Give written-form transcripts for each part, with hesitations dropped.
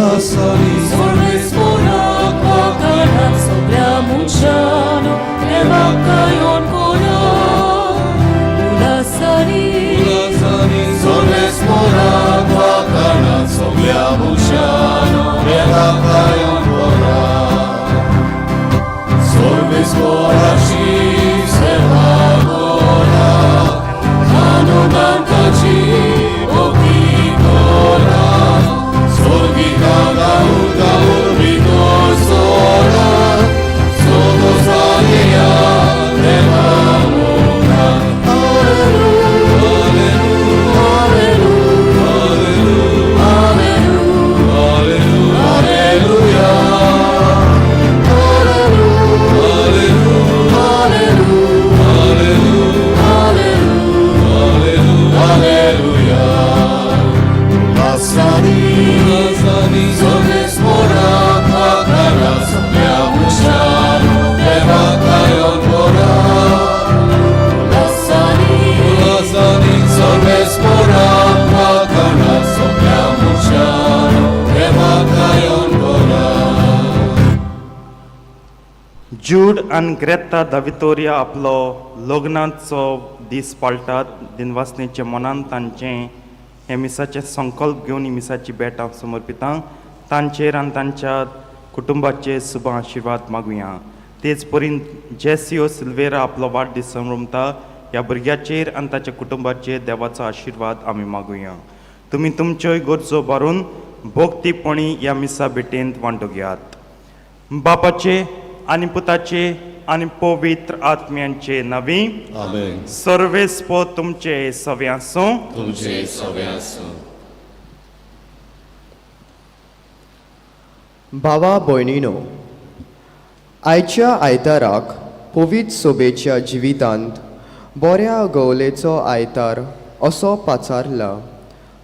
उल्हासांनी सर्वेस्पोराक वाखाणात सगळ्या मनशानो देवाक गायोन कोरा उल्हासांनी उल्हासांनी सर्वेस्पोराक वाखाणात सगळ्या मनशानो देवाक गायोन कोरा सर्वेस्पोराची सेवा कोरा हनुमंताची भक्ती कोरा स्वर्गिका गाऊन गाऊन विघोष सोडा सोदोसानिया देवा मुखार. Hallelujah, hallelujah, hallelujah. उल्हासांनी उल्हासांनी सर्वेस्पोराक वाखाणात सगळ्या मनशानो देवाक गायोन कोरा उल्हासांनी उल्हासांनी सर्वेस्पोराक वाखाणात सगळ्या मनशानो देवाक गायोन कोरा. जूड आनी ग्रेता दावितोरिया आपलो लग्नाचो दीस पाळटात. दिनवासनेचे मनान तांचें हे मिसाचें संकल्प घेवन ही मिसाची भेट हांव समर्पितां. तांचेर आनी तांच्या कुटुंबाचेर शुभ आशिर्वाद मागुया. तेच परीन जेसियो सिल्वेरा आपलो वाडदीस संभ्रमता. ह्या भुरग्याचेर आनी ताच्या कुटुंबाचेर देवाचो आशिर्वाद आमी मागुया. तुमी तुमच्योय गरजो भरून भोक्तीपणी ह्या मिसा भेटेंत वांटो घेयात. बापाचे आनी पुताचे आनी पवित्र आत्म्यांचे नांवी. आमेन. सर्वेस्पो तुमचे सवे आसूं. तुमचे सवे आसूं. भावा भयणीनो, आयच्या आयताराक पवित्र सोबेच्या जिवितांत बऱ्या गवलेचो आयतार असो पाचारला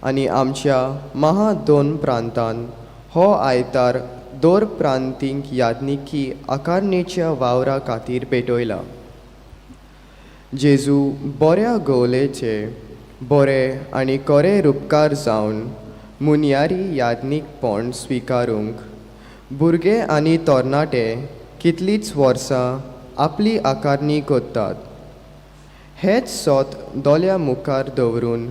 आनी आमच्या महा दोन प्रांतान हो आयतार दर प्रांतीक याज्ञिकी आकारणेच्या वावरा खातीर पेटयला. जेजू बऱ्या गवलेचे बरे आनी कोरे रुपकार जावन मुनयारी याज्ञीकपण स्विकारूंक भुरगे आनी तरणाटे कितलींच वर्सां आपली आकारणी करतात. हेच सोत दोळ्या मुखार दवरून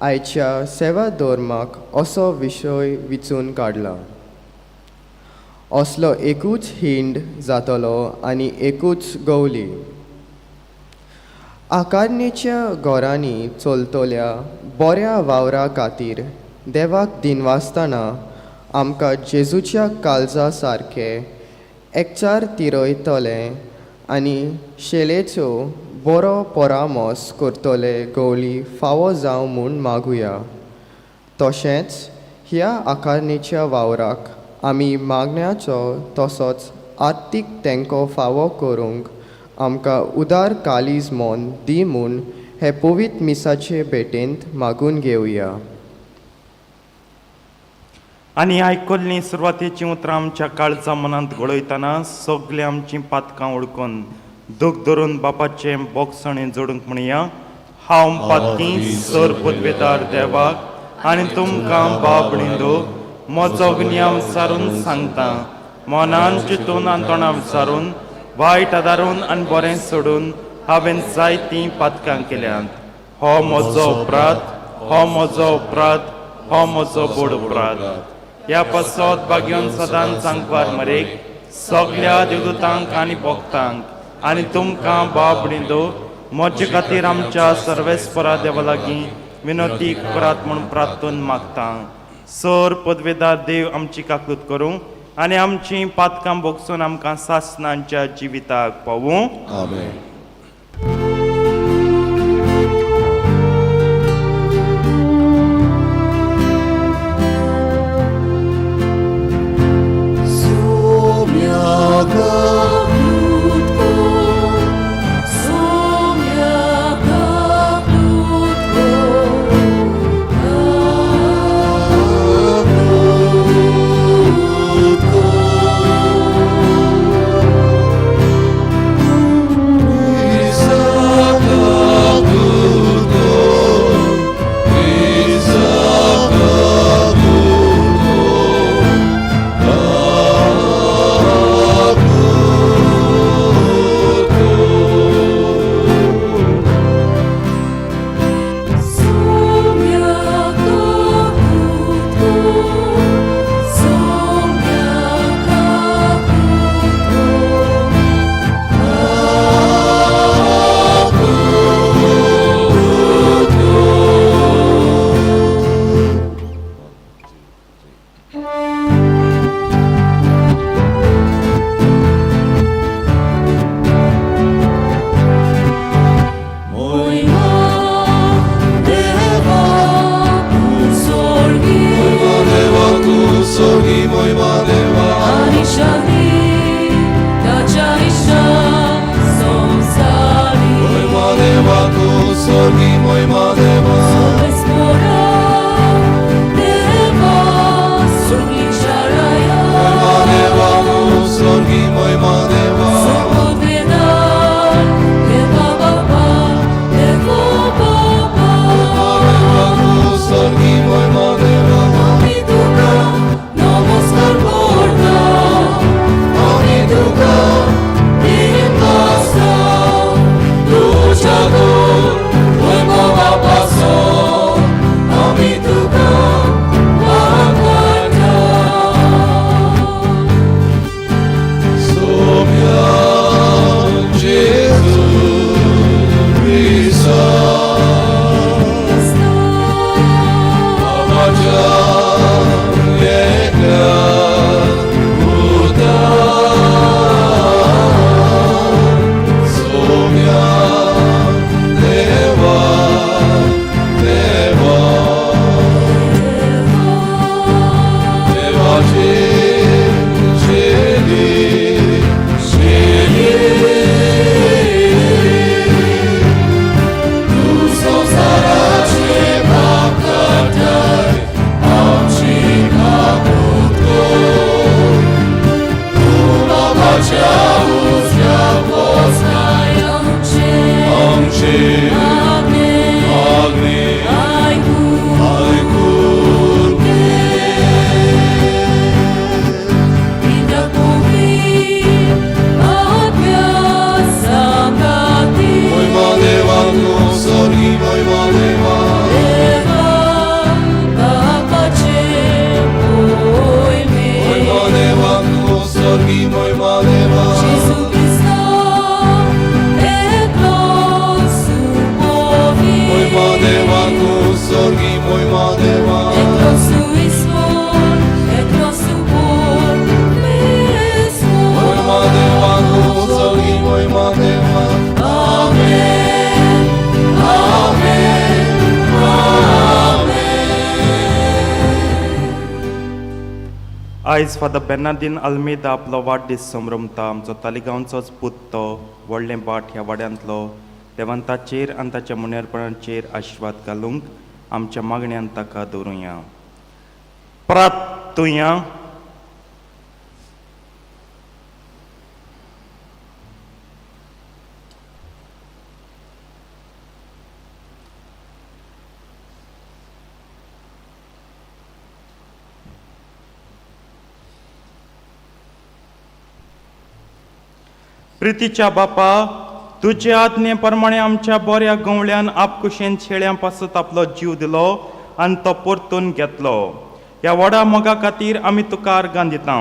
आयच्या सेवा धर्माक असो विशय विचून काडला. असलो एकूच हिंड जातलो आनी एकूच गवली. आकारणेच्या घरांनी चलतल्या बऱ्या वावरा खातीर देवाक दिनवासतना आमकां जेजूच्या काळजा सारकें एकचार तिरयतले आनी शेलेचो बरो परामोस करतले गवली फावो जावं म्हूण मागुया. तशेंच ह्या आकारणेच्या वावराक आमी मागण्याचो तसोच आर्थीक तेंको फावो करूंक आमकां उदार काळीज मन दी म्हूण हे पवित्र मिसाचे भेटेंत मागून घेवया. आनी आयकल्लीं सुरवातेचीं उतरां आमच्या काळजा मनांत घोळयतना सगळीं आमचीं पातकां ओळखून दूख धरून बापाचें बोगसणें जोडूंक म्हणया. हांव पातकी सर पदवेदार देवाक आनी तुमकां बाब णिंदो म्हजो गुन्यांव विचारून सांगता. मनान चिंतून आनी तोंडा विचारून वायट आदारून आनी बरें सोडून हांवें जायतीं पातकां केल्यांत. हो म्हजो अपराध, हो म्हजो अपराध, हो म्हजो बोड अपराध. ह्या पासत भाग्योन सदांच सांगपार मरेक सगल्या देवदूतांक आनी भक्तांक आनी तुमकां बाब णिंदो म्हजे खातीर आमच्या सर्वेस्परा देवा लागीं विनोती करात म्हूण प्रार्थून मागता. सर पदवेदार देव आमची काकूत करूं आनी आमची पातकां भोगसून आमकां सासनांच्या जिविताक पावूं. आमेन. Somiaka. मोयमा देवा. Et nostru izvor, et nostru por, मोयमा देवा तुजो मोयमा देवा. Amen, Amen, Amen. आयज फादर बेर्नादीन आल्मेदा आपलो वाडदीस संभ्रमता. आमचो तालिगांवचोच पूत तो व्हडलें भाट ह्या वाड्यांतलो. देवान ताचेर आनी ताच्या मुनेरपणाचेर आशिर्वाद घालूंक आमच्या मागण्यान ताका दवरुया. प्रार्थुया. प्रितीच्या बापा, तुजे आज्ञे प्रमाणे आमच्या बऱ्या गवळ्यान आपकुशेन शेळ्यां पासत आपलो जीव दिलो आनी तो परतून घेतलो. ह्या व्हडा मोगा खातीर आमी तुका आर्गां दिता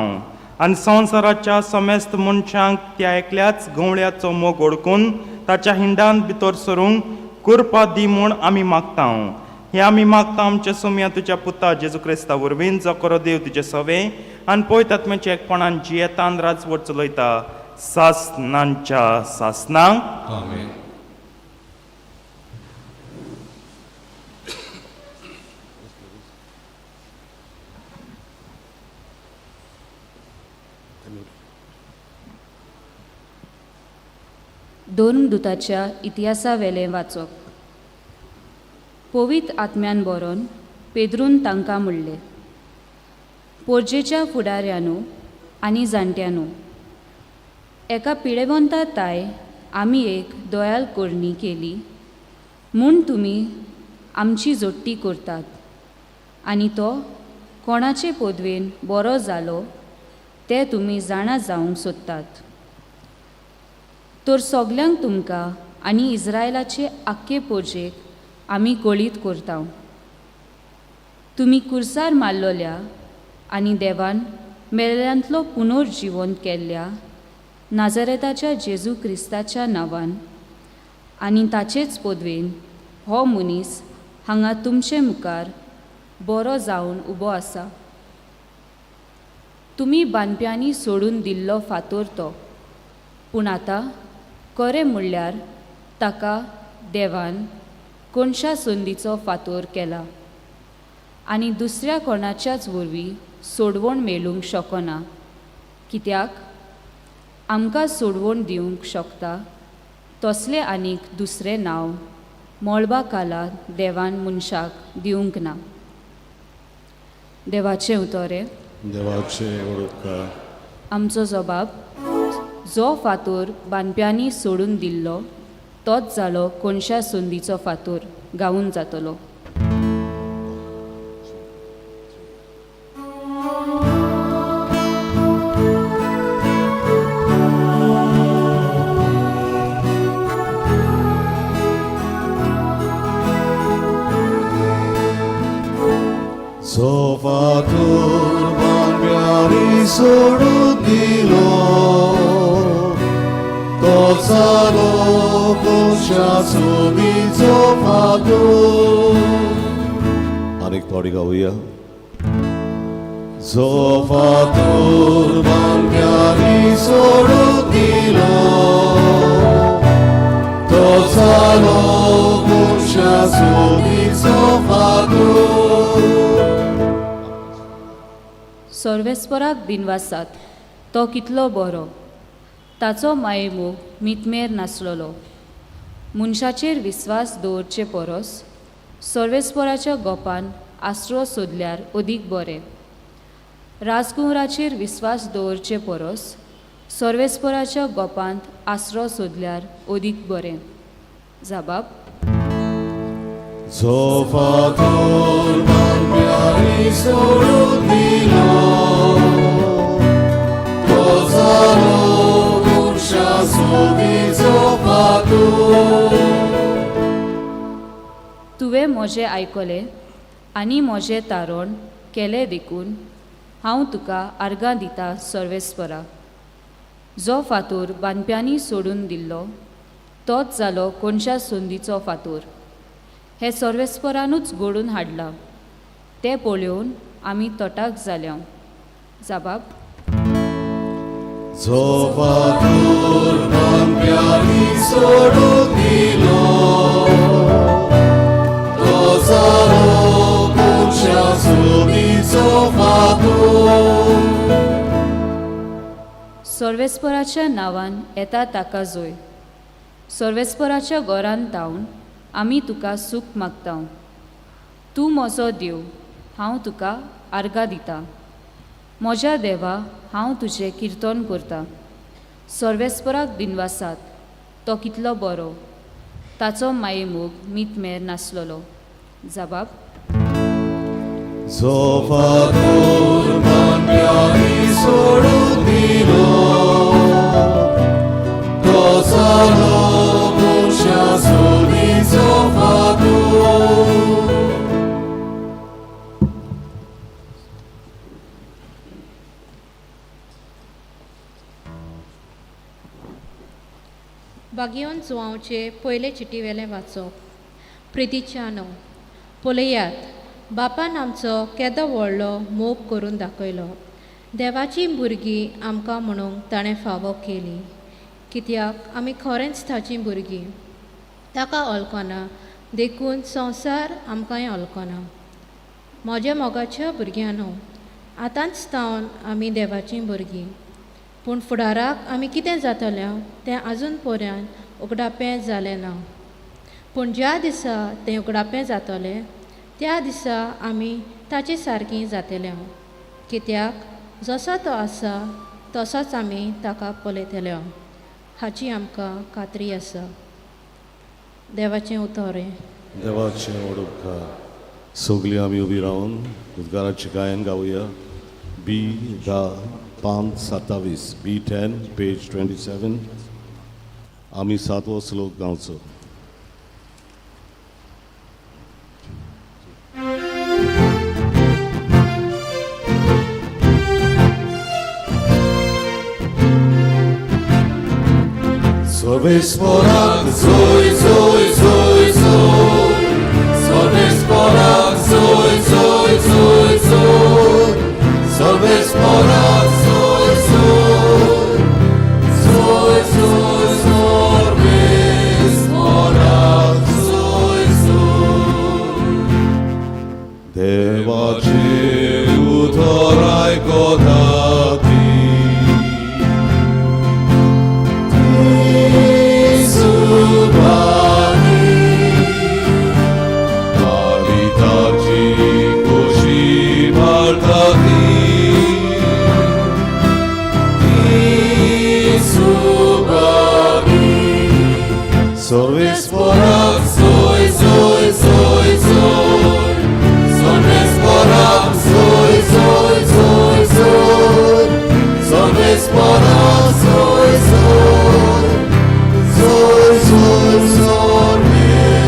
आनी संवसाराच्या समेस्त मनशांक त्या एकल्याच गवळ्याचो मोग ओडकून ताच्या हिंडान भितर सरूंक कुरपा दी म्हूण आमी मागता. हें आमी मागता आमच्या सोम्या तुज्या पुता जेजू क्रिस्ता वरवीं, जो करो देव तुजे सवे आनी पळयत आत्म्याच्या एकपणान जियेतान राजवट चलयता सासनांच्या सासनांक. आमेन. दोन दुताच्या इतिहासावेलें वाचप. पवित्र आत्म्यान बरोवन पेद्रून तांकां म्हणलें, पोरजेच्या फुडाऱ्यानो आनी जाणट्यानो, एका पिडेवंता ताय आमी एक दोयाल करणी केली म्हूण तुमी आमची जोडटी करतात आनी तो कोणाचे पदवेन बरो जालो तें तुमी जाणा जावंक सोदतात. तर सगल्यांक तुमकां आनी इस्रायलाचे आख्खे पोरजेक आमी कळीत करता, तुमी कुर्सार मारलोल्या आनी देवान मेल्ल्यांतलो पुनर्जिवन केल्ल्या नाजरेताच्या जेजू क्रिस्ताच्या नांवान आनी ताचेच पदवेन हो मनीस हांगा तुमचे मुखार बरो जावन उबो आसा. तुमी बांदप्यांनी सोडून दिल्लो फातोर तो, पूण आतां खरें म्हणल्यार ताका देवान कोणशा संदीचो फातोर केला आनी दुसऱ्या कोणाच्याच वरवीं सोडवण मेळूंक शकना, कित्याक आमकां सोडवण दिवंक शकता तसलें आनीक दुसरें नांव मळबा काला देवान मनशाक दिवंक ना. देवाचें उतोरें. देवाचे उपकार. आमचो जबाब, जो फातोर बांदप्यांनी सोडून दिल्लो तोच जालो कोणशा संदीचो फातोर गावून जातलो. जो फातोर बांदप्यांनी सोडून दिलो तो जालो कोणशा सुदीचो फातोर. आनीक थोडी गावया. जो फातोर बांदप्यांनी सोडून दिलो तो जालो कोणशा सुदीचो फातोर. सर्वेस्पराक दिनवासात, तो कितलो बरो, ताचो मायेमोग मितमेर नासलेलो. मनशाचेर विस्वास दवरचे परस सर्वेस्पराच्या गोपान आसरो सोदल्यार अदीक बरें. राजकुंवराचेर विस्वास दवरचे परस सर्वेस्पराच्या गोपांत आसरो सोदल्यार अदीक बरें. जाबाब. जो फातोर बांदप्यांनी सोडून दिलो तो जालो कोणशा सुदीचो फातोर. तुवें म्हजें आयकलें आनी म्हजें तारण केलें देखून हांव तुका आर्गां दिता सर्वेस्परा. जो फातोर बांदप्यांनी सोडून दिल्लो तोच जालो कोणशा संदीचो फातोर. हें सर्वेस्परानूच घडून हाडलां तें पळोवन आमी तटाक जाल्या. जबाब. जो फातोर बांदप्यांनी सोडून दिलो तो जालो मनशा सुदीचो फातोर. सर्वेस्पराच्या नांवान येता ताका जोय. सर्वेस्पराच्या घरान तावन आमी तुका सूख मागता. तूं म्हजो देव, हांव तुका आर्गां दितां. म्हज्या देवा, हांव तुजें किर्तन करतां. सर्वेस्पराक दिनवासात, तो कितलो बरो, ताचो मायेमोग मीतमेर नासलेलो. जबाब. जो फातोर बांदप्यांनी सोडून दिलो तो जालो मनशा सुदीचो फातोर. बागयोन जुवांवचे पयले चिटीवेलें वाचप. प्रितीच्यानो, पळयात, बापान आमचो केदो व्हडलो मोग करून दाखयलो. देवाचीं भुरगीं आमकां म्हणूंक ताणें फावो केली, कित्याक आमी खरेंच ताचीं भुरगीं. ताका वळखना देखून संवसार आमकांय वळखना. म्हज्या मोगाच्या भुरग्यांनो, आतांच तावन आमी देवाचीं भुरगीं, पूण फुडाराक आमी कितें जातलें तें आजून पर्यंत उगडापें जालें ना. पूण ज्या दिसा तें उगडापें जातलें त्या दिसा आमी ताचे सारकीं जातले, कित्याक जसो तो आसा तसोच आमी ताका पळयतले हाची आमकां खात्री आसा. देवाचें उतर हें. देवाचें व्हड उपकार. सगळीं आमी उबी रावन उद्गाराचें गायन गावया. बी 10 5 27, बी 10 पेज 27. आमी सातवो श्लोक गावचो. सर्वेस्पराक जोय जोय जोय जोय, सर्वेस्पराक जोय जोय जोय जोय, सर्वेस्पराक जोय जोय जोय जोय, सर्वेस्पराक जोय जोय. देवाचें उतर आयकता ती सुभागी, आनी ताची खोशी मारता ती ती सुभागी. सर्वेस्पराक जोय जोय जोय जोय, सर्वेस्पराक जोय जोय जोय जोय, सर्वेस्पराक जोय जोय जोय जोय,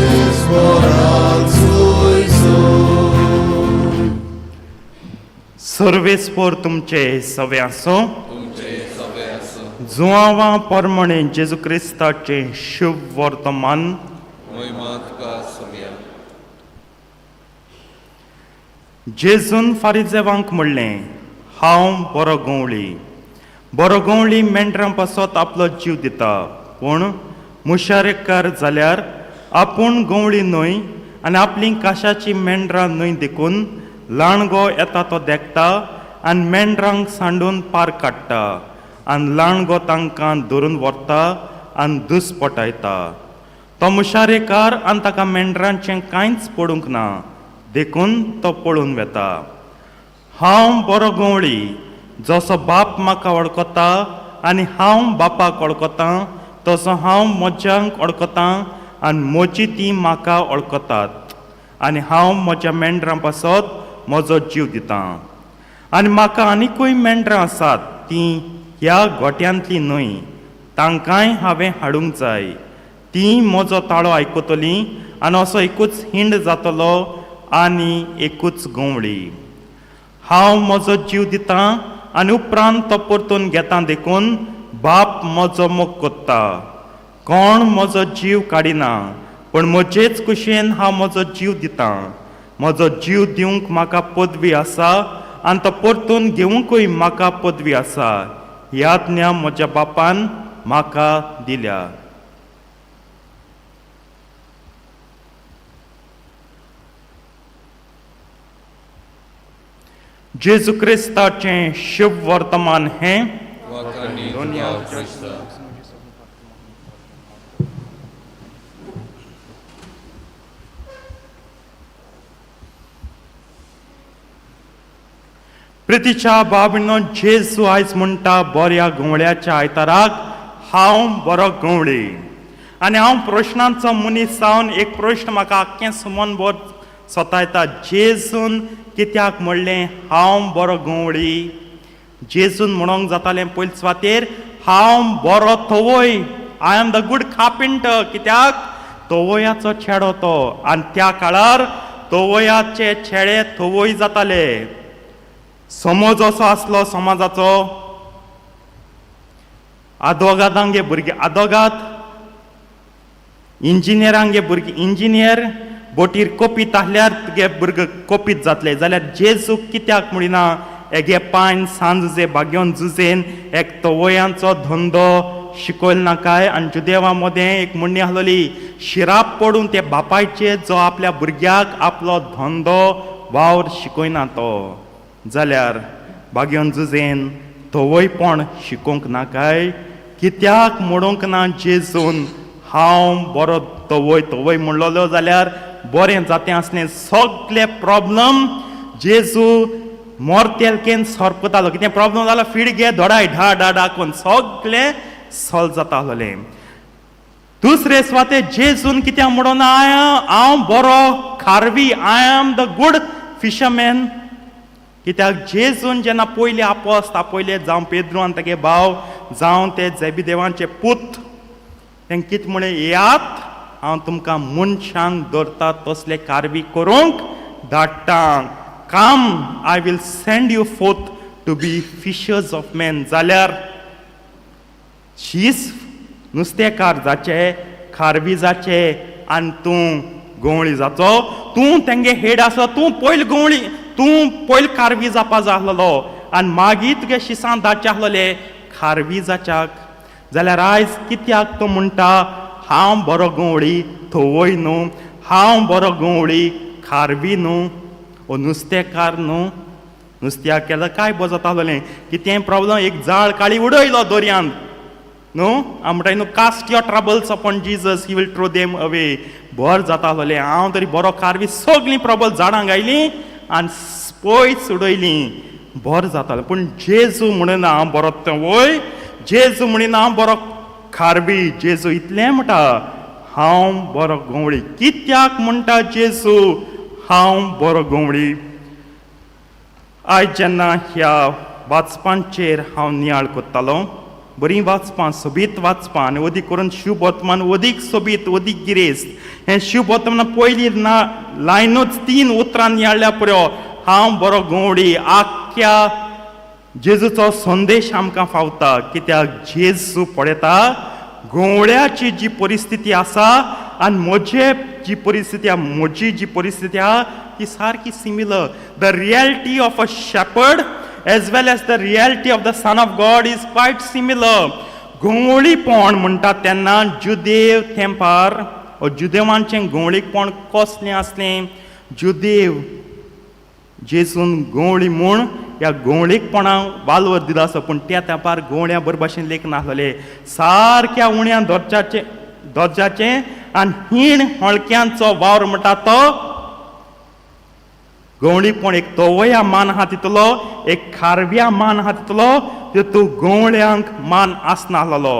सर्वेस्पराक जोय जोय. सर्वेस्पर तुमचे सवे आसूं. जुआंवा परमणे जेजू क्रिस्ताचें शुभ वर्तमान. महिमा तुका सोमया. जेजून फारिजेवांक म्हणलें, हांव बरो गंवळी. बरो गंवळी मेंढरां पासत आपलो जीव दिता. पूण मुशारेकार जाल्यार आपूण गंवळी न्हय आनी आपलीं काशाचीं मेंढरां न्हय देखून लाणगो येता तो देखता आनी मेंढरांक सांडून पार काडटा आनी लाणगो तांकां धरून व्हरता आनी दुस्पटायता. तो मुशारेकार आनी ताका मेंढरांचें कांयच पडूंक ना देखून तो पळून वेता. हांव बरो गंवळी. जसो बाप म्हाका वळखता आनी हांव बापाक वळखतां, तसो हांव म्हज्यांक वळखतां आनी म्हजी तीं म्हाका वळखतात. आनी हांव म्हज्या मेंढरां पासत म्हजो जीव दितां. आनी म्हाका आनिकूय मेंढरां आसात, तीं ह्या गोट्यांतलीं न्हय. तांकांय हांवें हाडूंक जाय. तीं म्हजो ताळो आयकतलीं आनी असो एकूच हिंड जातलो आनी एकूच गंवळी. हांव म्हजो जीव दितां आनी उपरांत तो परतून घेता देखून बाप म्हजो मोग कोत्ता. कोण म्हजो जीव काडिना, पूण म्हजेच कुशेन हांव म्हजो जीव दितां. म्हजो जीव दिवंक म्हाका पदवी आसा आनी तो परतून घेवंकूय म्हाका पदवी आसा. ही आज्ञा म्हज्या बापान म्हाका दिल्या. जेजू क्रिस्ताचें शुभ वर्तमान हें. प्रितीच्या बाबीनो, जेजू आयज म्हणटा बऱ्या गवळ्याच्या आयताराक हांव बरो गवळी. आनी हांव प्रश्नांचो मनीस जावन एक प्रश्न म्हाका आख्खें सुमनभर सतायता, जेजून कित्याक म्हणलें हांव बरो गवळी? जेजून म्हणोंक जातालें पयले सुवातेर हांव बरो थवय, I am the good carpenter. कित्याक तवयाचो छेडो तो, आनी त्या काळार तवयाचे छेडे थवय जाताले. समज असो आसलो समाजाचो, आदोगादांगे भुरगे आदोगाद, इंजिनियरांगे भुरगे इंजिनियर, बोटीर कोपीत आहल्यार तुगे भुरगे कोपीत जातले. जाल्यार जेजू कित्याक म्हणिना एगे पांय सांज बागेवन जुजेन एक तवयांचो धंदो शिकयल ना काय? आनी जुदेवा मदें एक म्हणणी आसलोली, शिराप पडून ते बापायचे जो आपल्या भुरग्याक आपलो धंदो वावर शिकयना तो. जाल्यार बागेवन जुजेन तवयपण शिकोवंक ना काय? कित्याक म्हणूंक ना जेजून हांव बरो तवय? तवय म्हणलेलो जाल्यार बरें जातें आसलें. सगळे प्रॉब्लम जेजू मोर्तेलकेन सरपतालो. कितें प्रॉब्लम जालो फीड घे धोडाय ढा ढा ढा करून सगळें सॉल्व जाता आसलें. दुसरे सुवाते जेजून कित्याक म्हणून हांव बरो खारवी, I am the good fisherman. कित्याक जेजून जेन्ना पयले आपोस तापयले, जावं पेद्रू आनी तेगे भाव, जावं ते जेबी देवांचे पूत, तेंकां कितें म्हणलें, येयात हांव तुमकां मनशांक दवरता तसले कारवी करूंक धाडटा. Come, I will send you forth to be fishers of men. जाल्यार शीस नुस्तेकार जाचे, खारवी जाचे, आनी तूं गवळी जाचो. तूं तेंगे हेड आसलो, तूं पयल गवळी, तूं पयल खारवी जावपा जाय आसलेलो आनी मागीर तुगे शिसां धाडचे आसलेले खारवी जाच्याक. जाल्यार आयज कित्याक तो म्हणटा हांव बरो गवळी थवय न्हू, हांव बरो गवळी खारवी न्हू, ओ नुस्तेकार न्हू? नुस्त्याक केल्यार काय बरो जाता आसलें. कितेंय प्रॉब्लम एक जाळ काळी उडयलो दर्यांत न्हू, हांव म्हणटा न्हू, cast your troubles upon Jesus, he will throw them away. बर जाता आसलें. हांव तरी बरो खारवी, सगळीं प्रॉब्लम झाडां घायलीं आनी पयस उडयलीं, बरें जातालें. पूण जेजू म्हणिना हांव बरो तवय, जेजू म्हणिना हांव बरो खारवी. जेजू इतलें म्हणटा हांव बरो गवळी. कित्याक म्हणटा जेजू हांव बरो गवळी? आयज जेन्ना ह्या वाचपांचेर हांव नियाळ करतालो, बरीं वाचपां, सोबीत वाचपां, आनी अदीक करून शुभवर्तमान अदीक सोबीत, अदीक गिरेस्त. हें शुभवर्तमान पयली ना लायनूच 3 उतरां नियाळ्ळ्या पुरो, हांव बरो गवळी, आख्ख्या जेजूचो संदेश आमकां फावता. कित्याक जेजू पळयता गवळ्याची जी परिस्थिती आसा आनी म्हजे जी परिस्थिती आहा, म्हजी जी परिस्थिती आहा ती सारकी similar. The reality of a shepherd as well as the reality of the son of God is quite similar. गवळीपण म्हणटा तेन्ना जुदेव तेंपार जुदेवांचें गवळीपण कसलें आसलें? जुदेव जेजून गवळी म्हूण ह्या गवळीकपणाक वालोर दिलो आसा, पूण त्या तेंपार गवळ्या बरे भाशेन लेख नासलेले. सारक्या उण्या दर्जाचें आनी हीण हळक्यांचो वावर म्हणटा तो गवळीपण. एक तवया मान आहा तितलो, एक खारव्या मान आहा तितलो, तितू गवळ्यांक मान आसनासलो.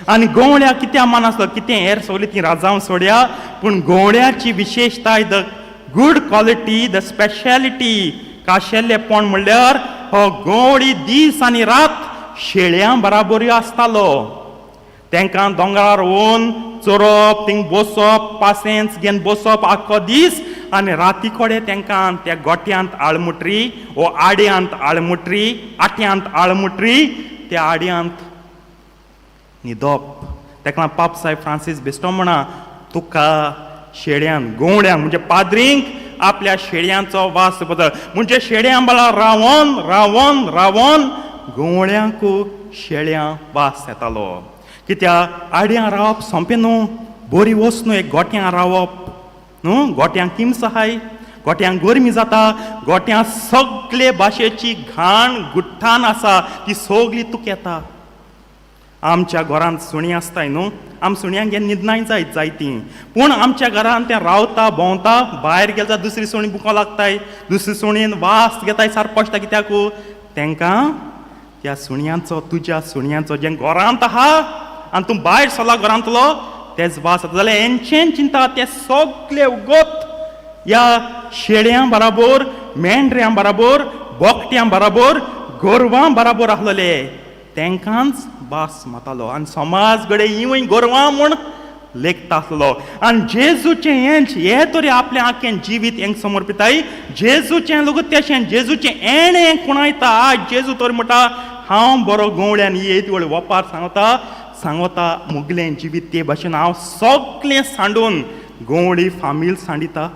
आनी गवळ्याक कित्याक मान आसलो? कितें हेर सगळीं ती राजांव सोडया, पूण गवळ्याची विशेशताय, the good quality, the speciality, खाशेलेपण म्हणल्यार हो गवळी दीस आनी रात शेळयां बराबरी आसतालो. तेंकां दोंगरार वोन चोरप, थिंग बसप, पासेंस घेवन बसप आख्खो दीस, आनी राती कडेन तेंकां त्या गोट्यांत आळमुटरी वो आड्यांत आळमुटरी, आट्यांत आळमुटरी, त्या आड्यांत न्हिदप. तेका लागून पाप साहेब फ्रांसीस बेस्टो म्हणा, तुका शेळ्यान गोवड्यांक म्हणजे पाद्रींक आपल्या शेळयांचो वास बदल म्हणजे शेळयां बळा रावोन रावोन रावोन गोवळ्यांकू शेळयां वास येतालो. कित्याक आड्यां रावप सोंपें न्हू, बरी वस्त न्हू एक गोट्यां रावप न्हू. गोट्यांक किमस आहाय, गोट्यांक गरमी जाता, गोट्यां सगळे भाशेची घाण गुट्ठान आसा ती सगळी तुका येता. आमच्या घरांत सुणीं आसताय न्हू, आम सुण्यांक घेवन न्हिदनाय जायत जायतीं, पूण आमच्या घरांत तें रावता भोंवता, भायर गेल्यार जाल्यार दुसरी सुणी बुको लागताय, दुसरी सुणयेन वास घेताय सारको पडटा. कित्याकू तेंकां त्या सुण्यांचो, तुज्या सुण्यांचो जें घरांत आहा आनी तूं भायर सरला घरांतलो तेच वास येता. जाल्यार हेंचें चिंता ते सगळे उगत ह्या शेळयां बराबर, मेंढऱ्यां बराबर, बोकट्यां बराबर, गोरवां बराबर आसलेले तेंकांच वास मातालो आनी समाज घडये हिवूय गोरवां म्हूण लेखता आसलो. आनी जेजूचें हेंच हे तरी आपलें आख्खें जिवीत हेंक समर्पिताय जेजूचें लोक तेशें जेजूचें एणें खुणायता. आयज जेजू तर म्हणटा हांव बरो गवळ्यान ही व्हडली वपार सांगता सांगता मुगलें जिवीत ते भाशेन हांव सगळें सांडून गवळी फामील सांडिता.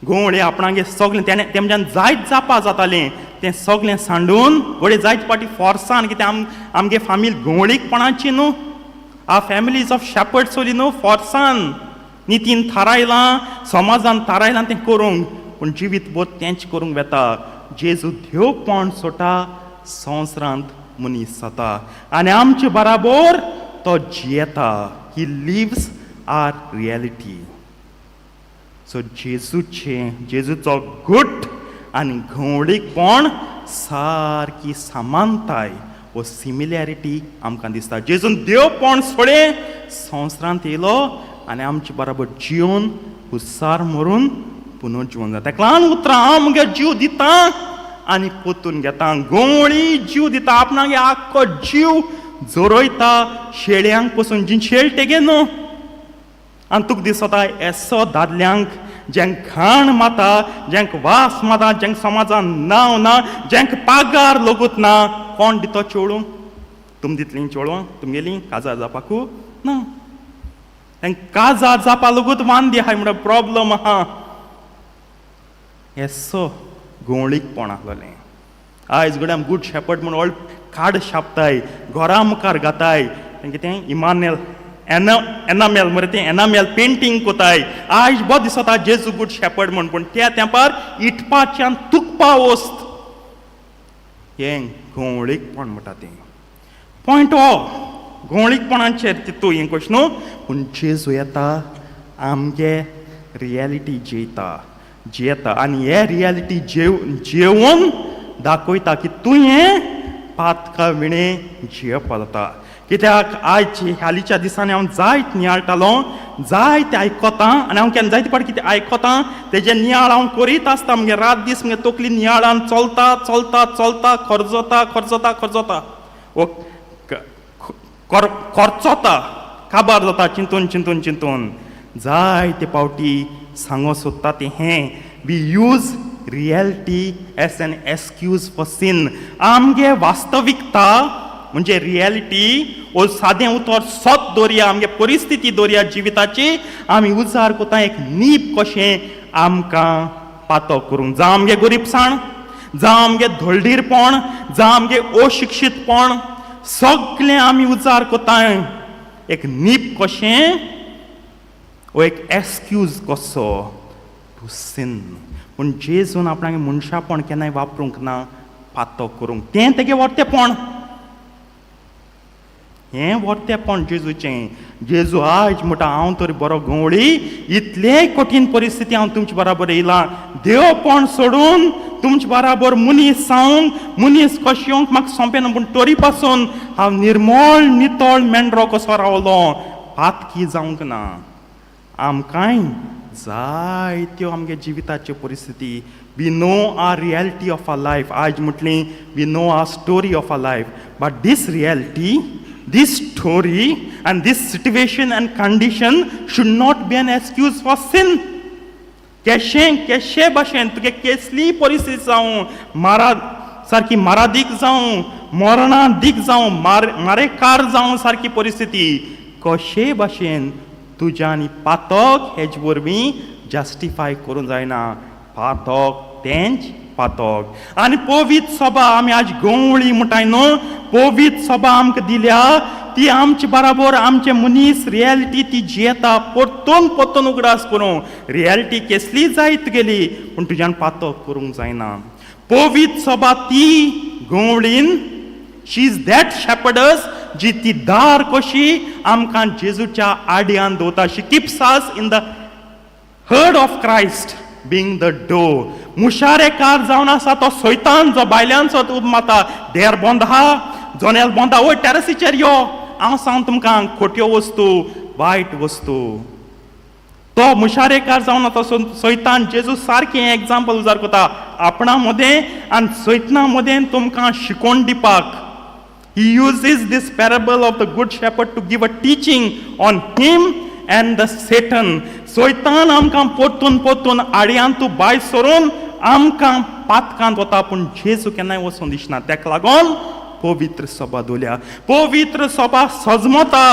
गवळी आपणागे सगळें तेणें तेमच्यान जायत जापा जातालें तें सगळें सांडून घडये जायत पाटी फोर्सान कितें आमगे फामील गवळीकपणाची न्हू, आ फॅमिलीज ऑफ शेपर्ड सोली न्हू, फोर्सान नितीन थारायलां, समाजान थारायलां तें करूंक, पूण जिवीत भर तेंच करूंक वेता. जेजू देवपण सोडटा, संवसारांत मनीस जाता आनी आमचे बराबर तो जियेता. He lives our reality. So जेजूचें, जेजूचो गुट आनी घोवळीकपण सारकी समानताय वो सिमिलॅरिटी आमकां दिसता. जेजून देवपण सोडे संवसारांत येयलो आनी आमचे बराबर जिवन हुसार मरून पुनर्जिवन जाता. ताका लागून उतरां हांव मुगे जीव दिता आनी पोतून घेता. गवळी जीव दिता, आपणागे आख्खो जीव जोरयता शेळयांक पसून जी शेळ तेगे न्हू. आनी तुका दिसता येसो दादल्यांक जेंक घाण माता, जेंक वास माता, जेंक समाजान नांव ना, जेंक पागार लोगूत ना, कोण दितो चेडूं? तुम दितलीं चेडवां तुमगेलीं काजार जावपाकू ना? तेंक काजार जावपा लोगूत वांदी आहाय म्हणल्यार प्रॉब्लम आहा. येसो गवळीकपण आसलेलें. आयज घडये आम गूड शेपर्ड म्हूण व्हड कार्ड छापताय, घरा मुखार घाताय, तें कितें इमानेल एना एनामेल मरे तें एनामेल पेंटींग कोताय. आयज बरो दिसता जेजू गूड शेपर्ड म्हूण, पूण त्या तेंपार इटपाच्यान तुकपा वस्त हें गवळीकपण म्हणटा तें. पॉयंट हो गवळीकपणाचेर तितू हें कशें न्हू, पूण जेजू येता आमगे रियलिटी जेयता जियेता आनी हे रियलिटी जेवन दाखयता की तुवें पातका विणें जियेवपा जाता. कित्याक आयज हालींच्या दिसांनी हांव जायत नियाळटालो, जायते आयकतां आनी हांव केन्ना जायते फावटी कितें आयकतां तेजें नियाळ हांव करीत आसता. मुगे रात दीस मुगे तकली नियाळान चलता चलता चलता, खर्जता खर्जता खर्जता वो खर्चोता, काबार जाता चिंतून चिंतून चिंतून. जायते फावटी सांगो सोदता तें हें, we use reality as an excuse for sin. आमगे वास्तविकता म्हणजे रियलिटी ओ सादें उतर सत दवरया, आमगे परिस्थिती दवरया जिविताची, आमी उजार कोता एक नीब कशें आमकां पातो करूंक. जावं आमगे गरीबसाण, जावं आमगे धळडीरपण, जावं आमगे अशिक्षीतपण, सगळें आमी उजार कोताय एक नीब कशें वो एक एक्सक्यूज कसो टू सिन. पूण जेजून आपणागे मनशापण केन्नाय वापरूंक ना पातो करूंक. तें तेगे वर्तेपण, हें वर्तेपण जेजूचें. जेजू आयज म्हणटा हांव तर बरो गवळी, इतले कठीण परिस्थिती हांव तुमचे बराबर येयलां, देवपण सोडून तुमचे बराबर मनीस जावंक, मनीस कशें येवंक म्हाका सोंपें ना, पूण तरी पासून हांव निर्मळ नितळ मेंढरो कसो रावलो, पातकी जावंक ना. आमकांय जायत्यो आमगे जिविताच्यो परिस्थिती, we know our reality of our life. आयज म्हटली we know our story of our life, but this reality, this story and this situation and condition should not be an excuse for sin. केशें केशे भाशेन तुगे केसली परिस्थिती जावं, मारा सारकी मारादीक जावं, मरणा दीक जावं, मारेकार जावं, सारकी परिस्थिती कशे भाशेन तुज्या आनी पातक हेज वरवीं जस्टिफाय करूंक जायना. पातक तेंच पातक. आनी पवित्र सभा आमी आज गवळी म्हणटाय न्हू, पवित्र सभा आमकां दिल्या ती आमचे बराबर आमचे मनीस रियलिटी ती जियेता. परतून परतून उगडास करूं, रियलिटी केसली जायत गेली पूण तुज्यान पातक करूंक जायना. पवित्र सभा ती गवळीन, शी is that शेपर्डस जी ती दार कशी आमकां जेजूच्या आड्यान दवरता. She keeps us in the herd of Christ being the door. मुशारेकार जावन आसा तो सैतान जो बायल्यांचो उब मारता, देर बंद आहा, जनेल बंद आहा, वय टॅरसीचेर यो, हांव सांग तुमकां खोट्यो वस्तू, वायट वस्तू. तो मुशारेकार जावन आतां सैतान जेजू सारकें एग्जाम्पल उजार करता आपणा मदें आनी सैतना मदें तुमकां शिकोवन दिवपाक. He uses this parable of the good shepherd to give a teaching on him and the Satan. सैतान आमकां परतून परतून आडयांतू भायर सरून आमकां पातकांत वता, पूण जेजू केन्नाय वचून दिसना. तेका लागून पवित्र सभा दवरल्या. पवित्र सभा सजमता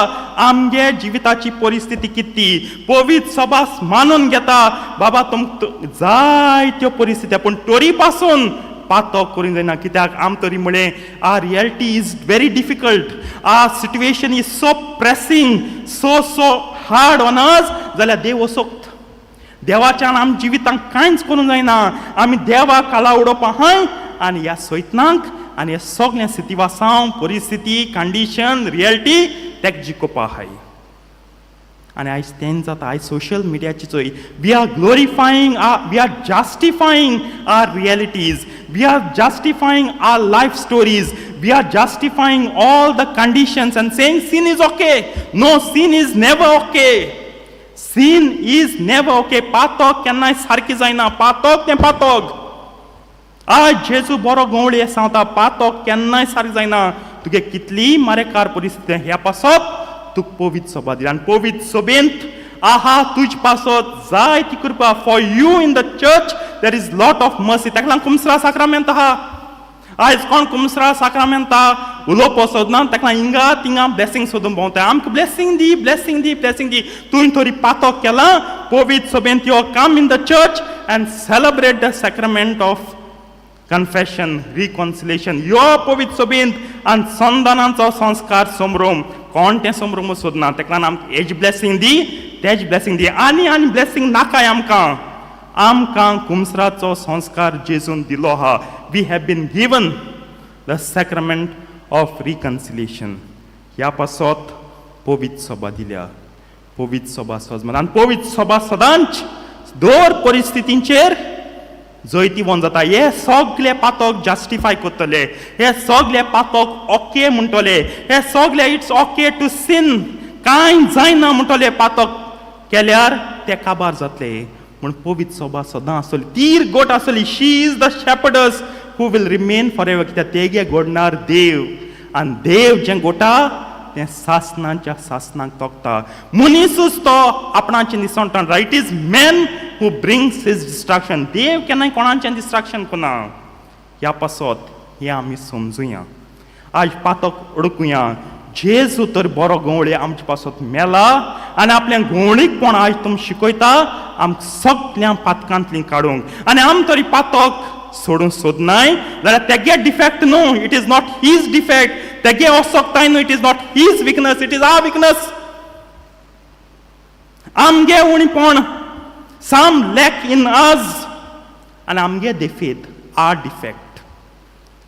आमगे जिविताची परिस्थिती कितें. पवित्र सभा मानून घेता बाबा तुमकां जायत्यो परिस्थिती, पूण तरी पासून पातक करूंक जायना. कित्याक आम तरी म्हळें, our reality is very difficult, our situation is so pressing, so so hard on us, जाल्यार देव असोक्त देवाच्यान आम जिवितांक कांयच करूंक जायना. आमी देवाक काला उडोवपा आहाय आनी ह्या सैतनाक आनी ह्या सगळ्या सितिवासांव, परिस्थिती, कंडिशन, रियलिटी तेक जिखोवपा आहाय. आनी आयज तेंच जाता. आयज सोशल मिडियाची चोय, we are glorifying, we are justifying our realities, we are justifying our life stories, we are justifying all the conditions and saying sin is okay. No, sin is never okay. Sin is never okay. पातक केन्नाय सारकें जायना. पातक तें पातक. आज जेजू बरो गवळी सांगता, पातक केन्नाय सारकें जायना. तुगे कितलीय मारेकार परिस्थिती, ह्या पासत तुका पवित्र सभा दिली आनी पवित्र सभेंत आहा तुज पासत जाय ती कृपा. For you in the church there is lot of mercy. ताका लागून कुमसरा साक्रामेंत आहा. आयज कोण कुमसरा साक्रामेंता उलोवप सोदना, ताका लागून हिंगा थिंगा ब्लेसींग सोदून भोंवता. आमकां ब्लेसींग दी, ब्लेसींग दी, ब्लेसींग दी. तुवें तरी पातक केलां, पवित्र सभेंत यो, come in the church and celebrate the sacrament of confession, reconciliation. यो पवित्र सभेंत आनी संदानाचो संस्कार संभ्रम. कोण तें संभ्रम सोदना. ताका लागून आमकां हेज ब्लेसींग दी, तेज ब्लेसींग दी, आनी आनी ब्लेसींग नाकाय आमकां. आमकां कुमसराचो संस्कार जेजून दिलो आहा. We have been given the sacrament of reconciliation. ह्या पासत पवित्र सभा दिल्या. पवित्र सभा सजमान आनी पवित्र सभा सदांच दर परिस्थितींचेर जैतिवंत जाता. हे सगळे पातक जस्टिफाय करतले, हे सगळे पातक ओके म्हणटले, हे सगळे it's okay to sin, कांय जायना म्हणटले पातक केल्यार ते काबार जातले. म्हूण पवित्र सभा सदां आसतली, तीर गोट आसतली. She is the shepherdess who will remain for ever. कित्याक तेगे गोडणार देव आनी देव जें गोटा तें सासणाच्या सासणाक तोखता. मनीसूच तो आपणाचें निसणटा. Right, is man who brings his destruction. देव केन्नाय कोणाचें डिस्ट्रक्शन करना. ह्या पासत हें आमी समजुया. आज पातक अडकुया. जेजू तर बरो गवळी आमचे पासत मेला आनी आपल्या गवळीकपण आयज तुमी शिकयता आमकां सगळ्या पातकांतली काडूंक. आनी आम तरी पातक सोडूंक सोदनाय जाल्यार तेगे डिफेक्ट न्हू, it is not his defect. तेगे असक्ताय न्हू, it is not his weakness, it is our weakness. आमगे उणीपण, सम लॅक इन अस आनी आमगे defeat, are defect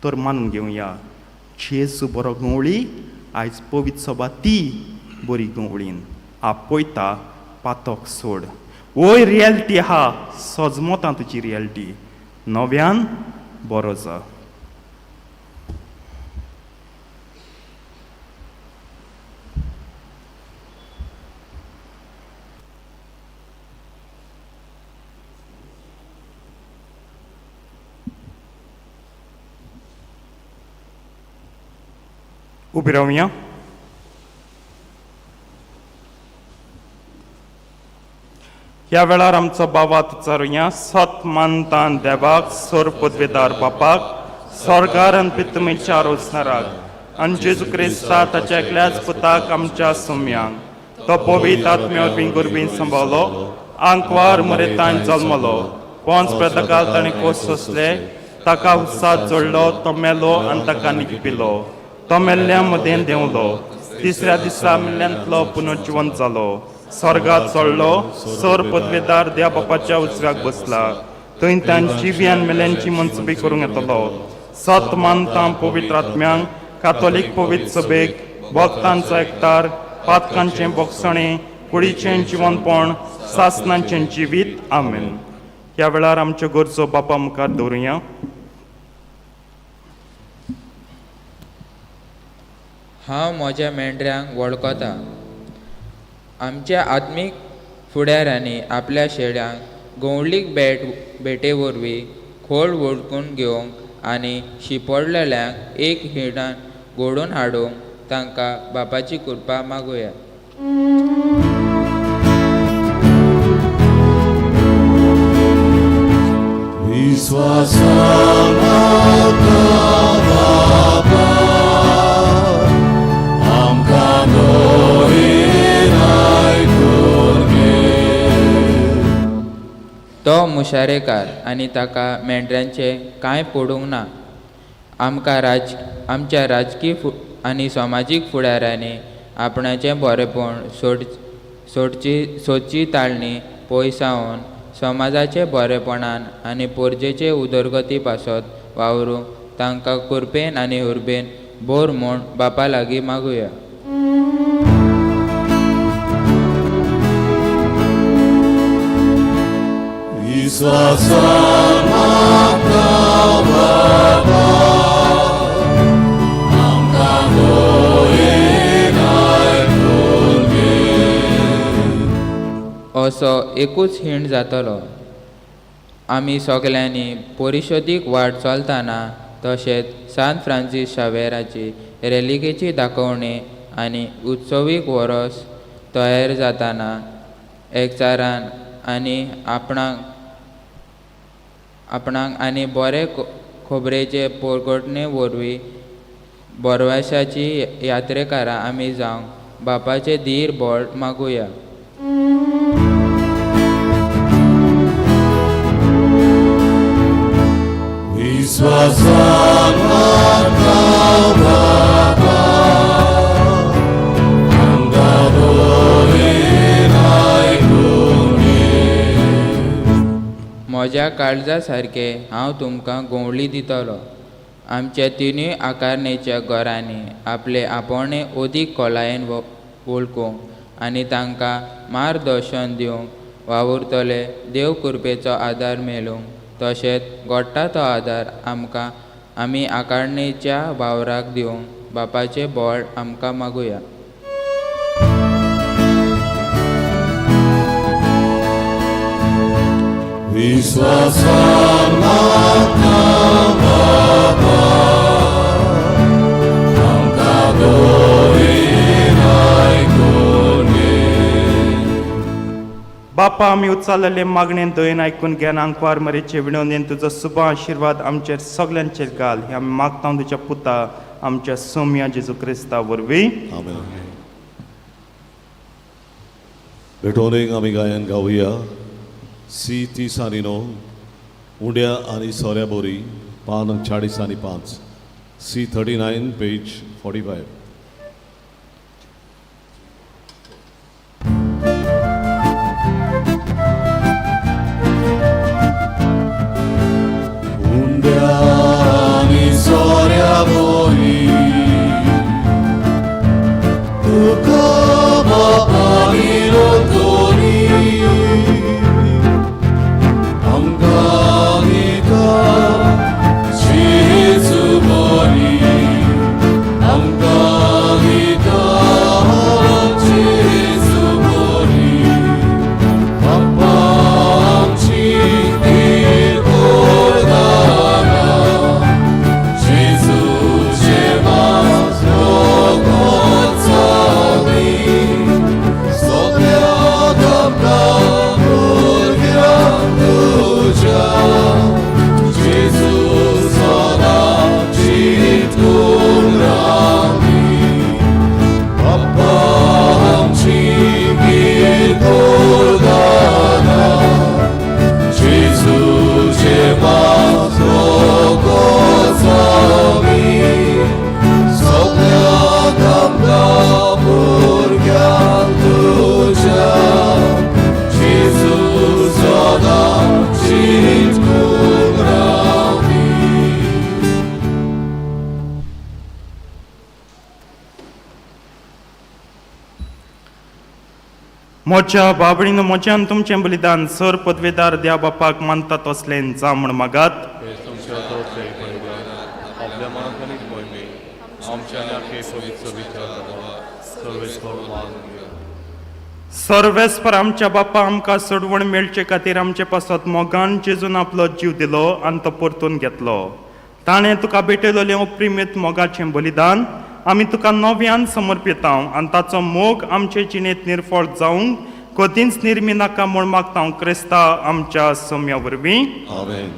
तर मानून घेवया. जेजू बरो गवळी. आयज पवित्र सभा ती बरी गवळीन आपयता, पातक सोड. वय रियलिटी आहा, सजमता तुजी रियलिटी, नव्यान बरो जा. उबी रावया. ह्या वेळार आमचो बाबात उच्चारुया. सत मानतान देवाक, सोर पदवेदार बापाक, स्वर्गार आनी पितमेच्या रोसणाराक, आनी जेजू क्रिस्ता ताच्या एकल्याच पुताक आमच्या सोम्यांक, तो पवित्र आत्म्या वरवीं गुरबीन सांबावलो, आंकवार मरेतान जल्मलो, पोंच प्रतकाल ताणें कोस सोंसले, ताका उत्साह जोडलो, तो मेलो आनी ताका निकपिलो, तो मेल्ल्या मदें देंवलो, तिसऱ्या दिसा मेल्ल्यांतलो पुनर्जिवंत जालो, स्वर्गात चडलो, सर पदवेदार देवा बापाच्या उजव्याक बसला, थंय तांची जिव्यान मेल्यांची मनसुबी करूंक येतलो. सत मानता पवित्र आत्म्यांक, कातोलीक पवित्र सभेक, भक्तांचो एकतार, पातकांचें बोगसणें, कुडीचें जिवनपण, सासनांचें जिवीत. आमेन. ह्या वेळार आमच्यो गरजो बापा मुखार दवरुया. हांव म्हज्या मेंढऱ्यांक वळखता. आमच्या आत्मीक फुडाऱ्यांनी आपल्या शेळ्यांक गवळीक भेटे वरवीं खोल वळखून घेवंक आनी शिंपडलेल्यांक एक हिणान घडोवन हाडूंक तांकां बापाची कृपा मागुया. तो मुशारेकार आनी ताका मेंढऱ्यांचें कांय पडूंक ना. आमकां आमच्या राजकी आनी समाजीक फुडाऱ्यांनी आपणाचें बरेपण सोडची ताळणी पयसावन समाजाचे बरेपणान आनी पोरजेचे उदरगती पासत वावरूंक तांकां कृपेन आनी उर्बेन बोर म्हूण बापा लागीं मागुया. असो एकूच हीण जातलो. आमी सगल्यांनी परिशोदीक वाट चलतना तशेंच सान फ्रांसीस शावेराची रेलिकेची दाखोवणी आनी उत्सवीक वरस तयार जातना एकचारान आनी आपणाक आनी बरे खबरेचे पोरगटणे वरवीं बरवाशाची यात्रेकारां आमी जावंक बापाचें धीर बळ मागुया. म्हज्या काळजा सारकें हांव तुमकां गोंवली दितलो. आमच्या तिनूय आकारणेच्या घरांनी आपले आपोवणें अदीक खोलायेन वळखूंक आनी तांकां मार्गदर्शन दिवंक वावुरतले देव कृपेचो आदार मेळूंक तशेंच घडटा तो आदार आमकां आमी आकारणेच्या वावराक दिवंक बापाचें बळ आमकां मागुया. बापा, आमी उचारलेले मागणेन दयेन आयकून घेन आंकवार मरेचे विणवणेन तुजो सुबा आशिर्वाद आमचेर सगल्यांचेर घाल. हे आमी मागता तुज्या पुता आमच्या सोम्या जेजू क्रिस्ता वरवीं. आमेन. भेटवणेक आमी गायन गावया. सी 30 आनी 9, उंड्या आनी सोऱ्या बोरी, पान 40 आनी 5, सी 39 पेज 45. उंड्या आनी सोऱ्या बोरी, तुका बापा विरोधोरी, आमकां दिता जेजू बरी, आमकां म्हज्या बाबडीन म्हज्यान तुमचें बलिदान सर पदवेदार द्या बापाक मानता तसलें जा म्हूण मागात. हे तुमच्या तोतले बलिदान आपल्या मनांतली मोहिमे आमच्या आनी पवित्र विचार सर्वेस्पर मानून घे. सर्वेस्पर आमच्या बापा आमकां सोडवण मेळचे खातीर आमचे पासत मोगान जेजून आपलो जीव दिलो आनी तो परतून घेतलो. ताणें तुका भेटयलेलें अप्रिमेत मोगाचें बलिदान आमी तुका नव्यान समर्पिता आनी ताचो मोग आमचे जिणेंत निर्फळ जावंक कदींच निर्मी नाका म्हूण मागता क्रिस्ता आमच्या सम्या वरवीं. आमेन.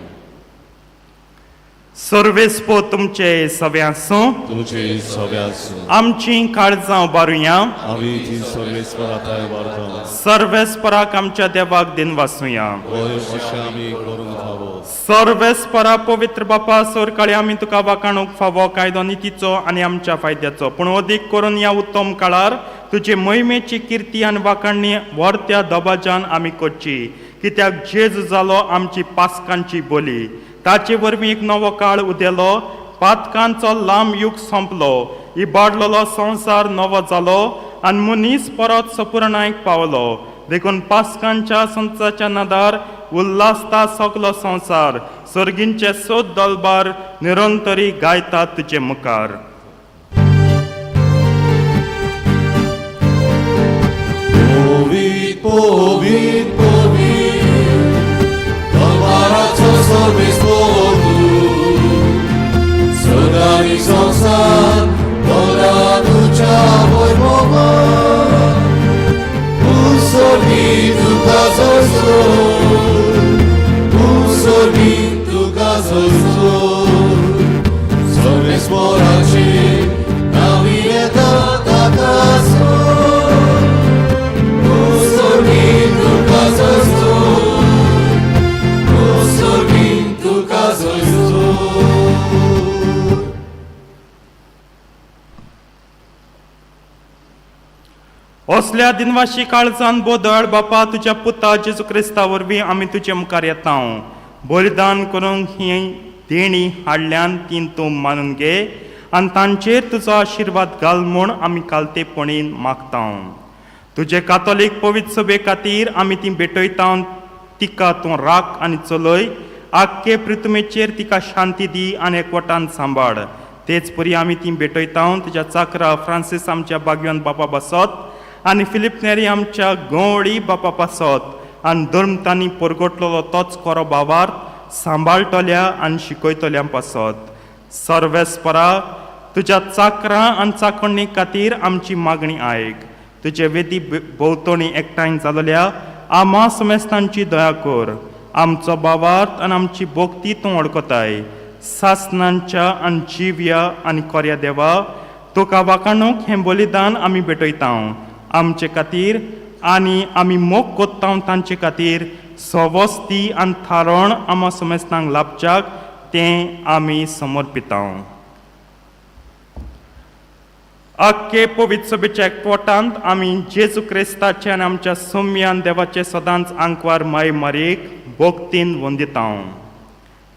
सर्वेस्पो तुमचे सवे आसूं. तुमचे सवे आसूं. आमचीं काळजां उबारुया. आमी ती सर्वेस्परा थांय वारता. सर्वेस्पराक आमच्या देवाक दिनवासुया. होय, अशें आमी करूंक फावो. सर्वेस्परा पवित्र बापा, सरकाळी आमी तुका वाखाणूंक फावो कायदो नितीचो आनी आमच्या फायद्याचो, पूण अदीक करून ह्या उत्तम काळार तुजे मोहिमेची किर्ती आनी वाखाणणी व्हरत्या दबाज्यान आमी करची, कित्याक जेज जालो आमची पासकांची बोली. ताचे वरवीं एक नवो काळ उदेलो, पातकांचो लांब युग सोंपलो, इबाडलेलो संवसार नवो जालो आनी मनीस परत सपुरणायक पावलो. देखून पासकांच्या संचाच्या नादार उल्हासता सगलो संवसार, सर्गींचे सोद दलबार निरंतरी गायता तुजे मुखार. पोवीत पोवीत पोवीत दरबाराचो सर्वेस्पर तूं, सदांनी संवसार भरला तुज्या वैभवान. उत्सर्गी तुका जयजय, उत्सर्गी तुका जयजय. सर्वेस्पराचे नांवी येता ताका सोड. उत्सर्गी तुका जयजय, उत्सर्गी तुका जयजय. असल्या दिनवाशी काळजान बोदळ बापा, तुज्या पुता जेजू क्रिस्ता वरवीं आमी तुजे मुखार येता. बलिदान करूंक ही देणी हाडल्यान ती तूं मानून घे आनी तांचेर तुजो आशिर्वाद घाल म्हूण आमी कालतेपणीन मागता. तुजे कातोलीक पवित्र सभे खातीर आमी ती भेटयता, तिका तूं राख आनी चलय. आख्खे प्रितुमेचेर तिका शांती दी आनी एकवटान सांबाळ. तेच परी आमी ती भेटयता तुज्या चाकरा फ्रांसीस आमच्या बागयोन बापा बसत आनी फिलीप नेरी आमच्या गंवळी बापा पासत आनी धर्मतांनी परगटलेलो तोच कोरो बावार्थ सांबाळटल्या आनी शिकयतल्या पासत. सर्वेस्परा तुज्या चाकरां आनी चाकणी खातीर आमची मागणी आयक. तुजे वेदी भोंवतणी एकठांय जालेल्या आमा समेस्तांची दया कर. आमचो बावार्थ आनी आमची भक्ती तूं वळखताय. सासनांच्या आनी जिव्या आनी कोऱ्या देवा, तुका वाखाणूंक हें बलिदान आमी भेटयता. आमचे खातीर आनी आमी मोग कोत्ता तांचे खातीर सवस्ती आनी थारण आमा समेस्तांक लाभच्याक तें आमी समर्पिता. आख्खे पवित्र सभेच्या एकवटांत आमी जेजू क्रिस्ताचे आनी आमच्या सोम्यान देवाचे सदांच आंकवार माय मारयेक भक्तीन वंदिता.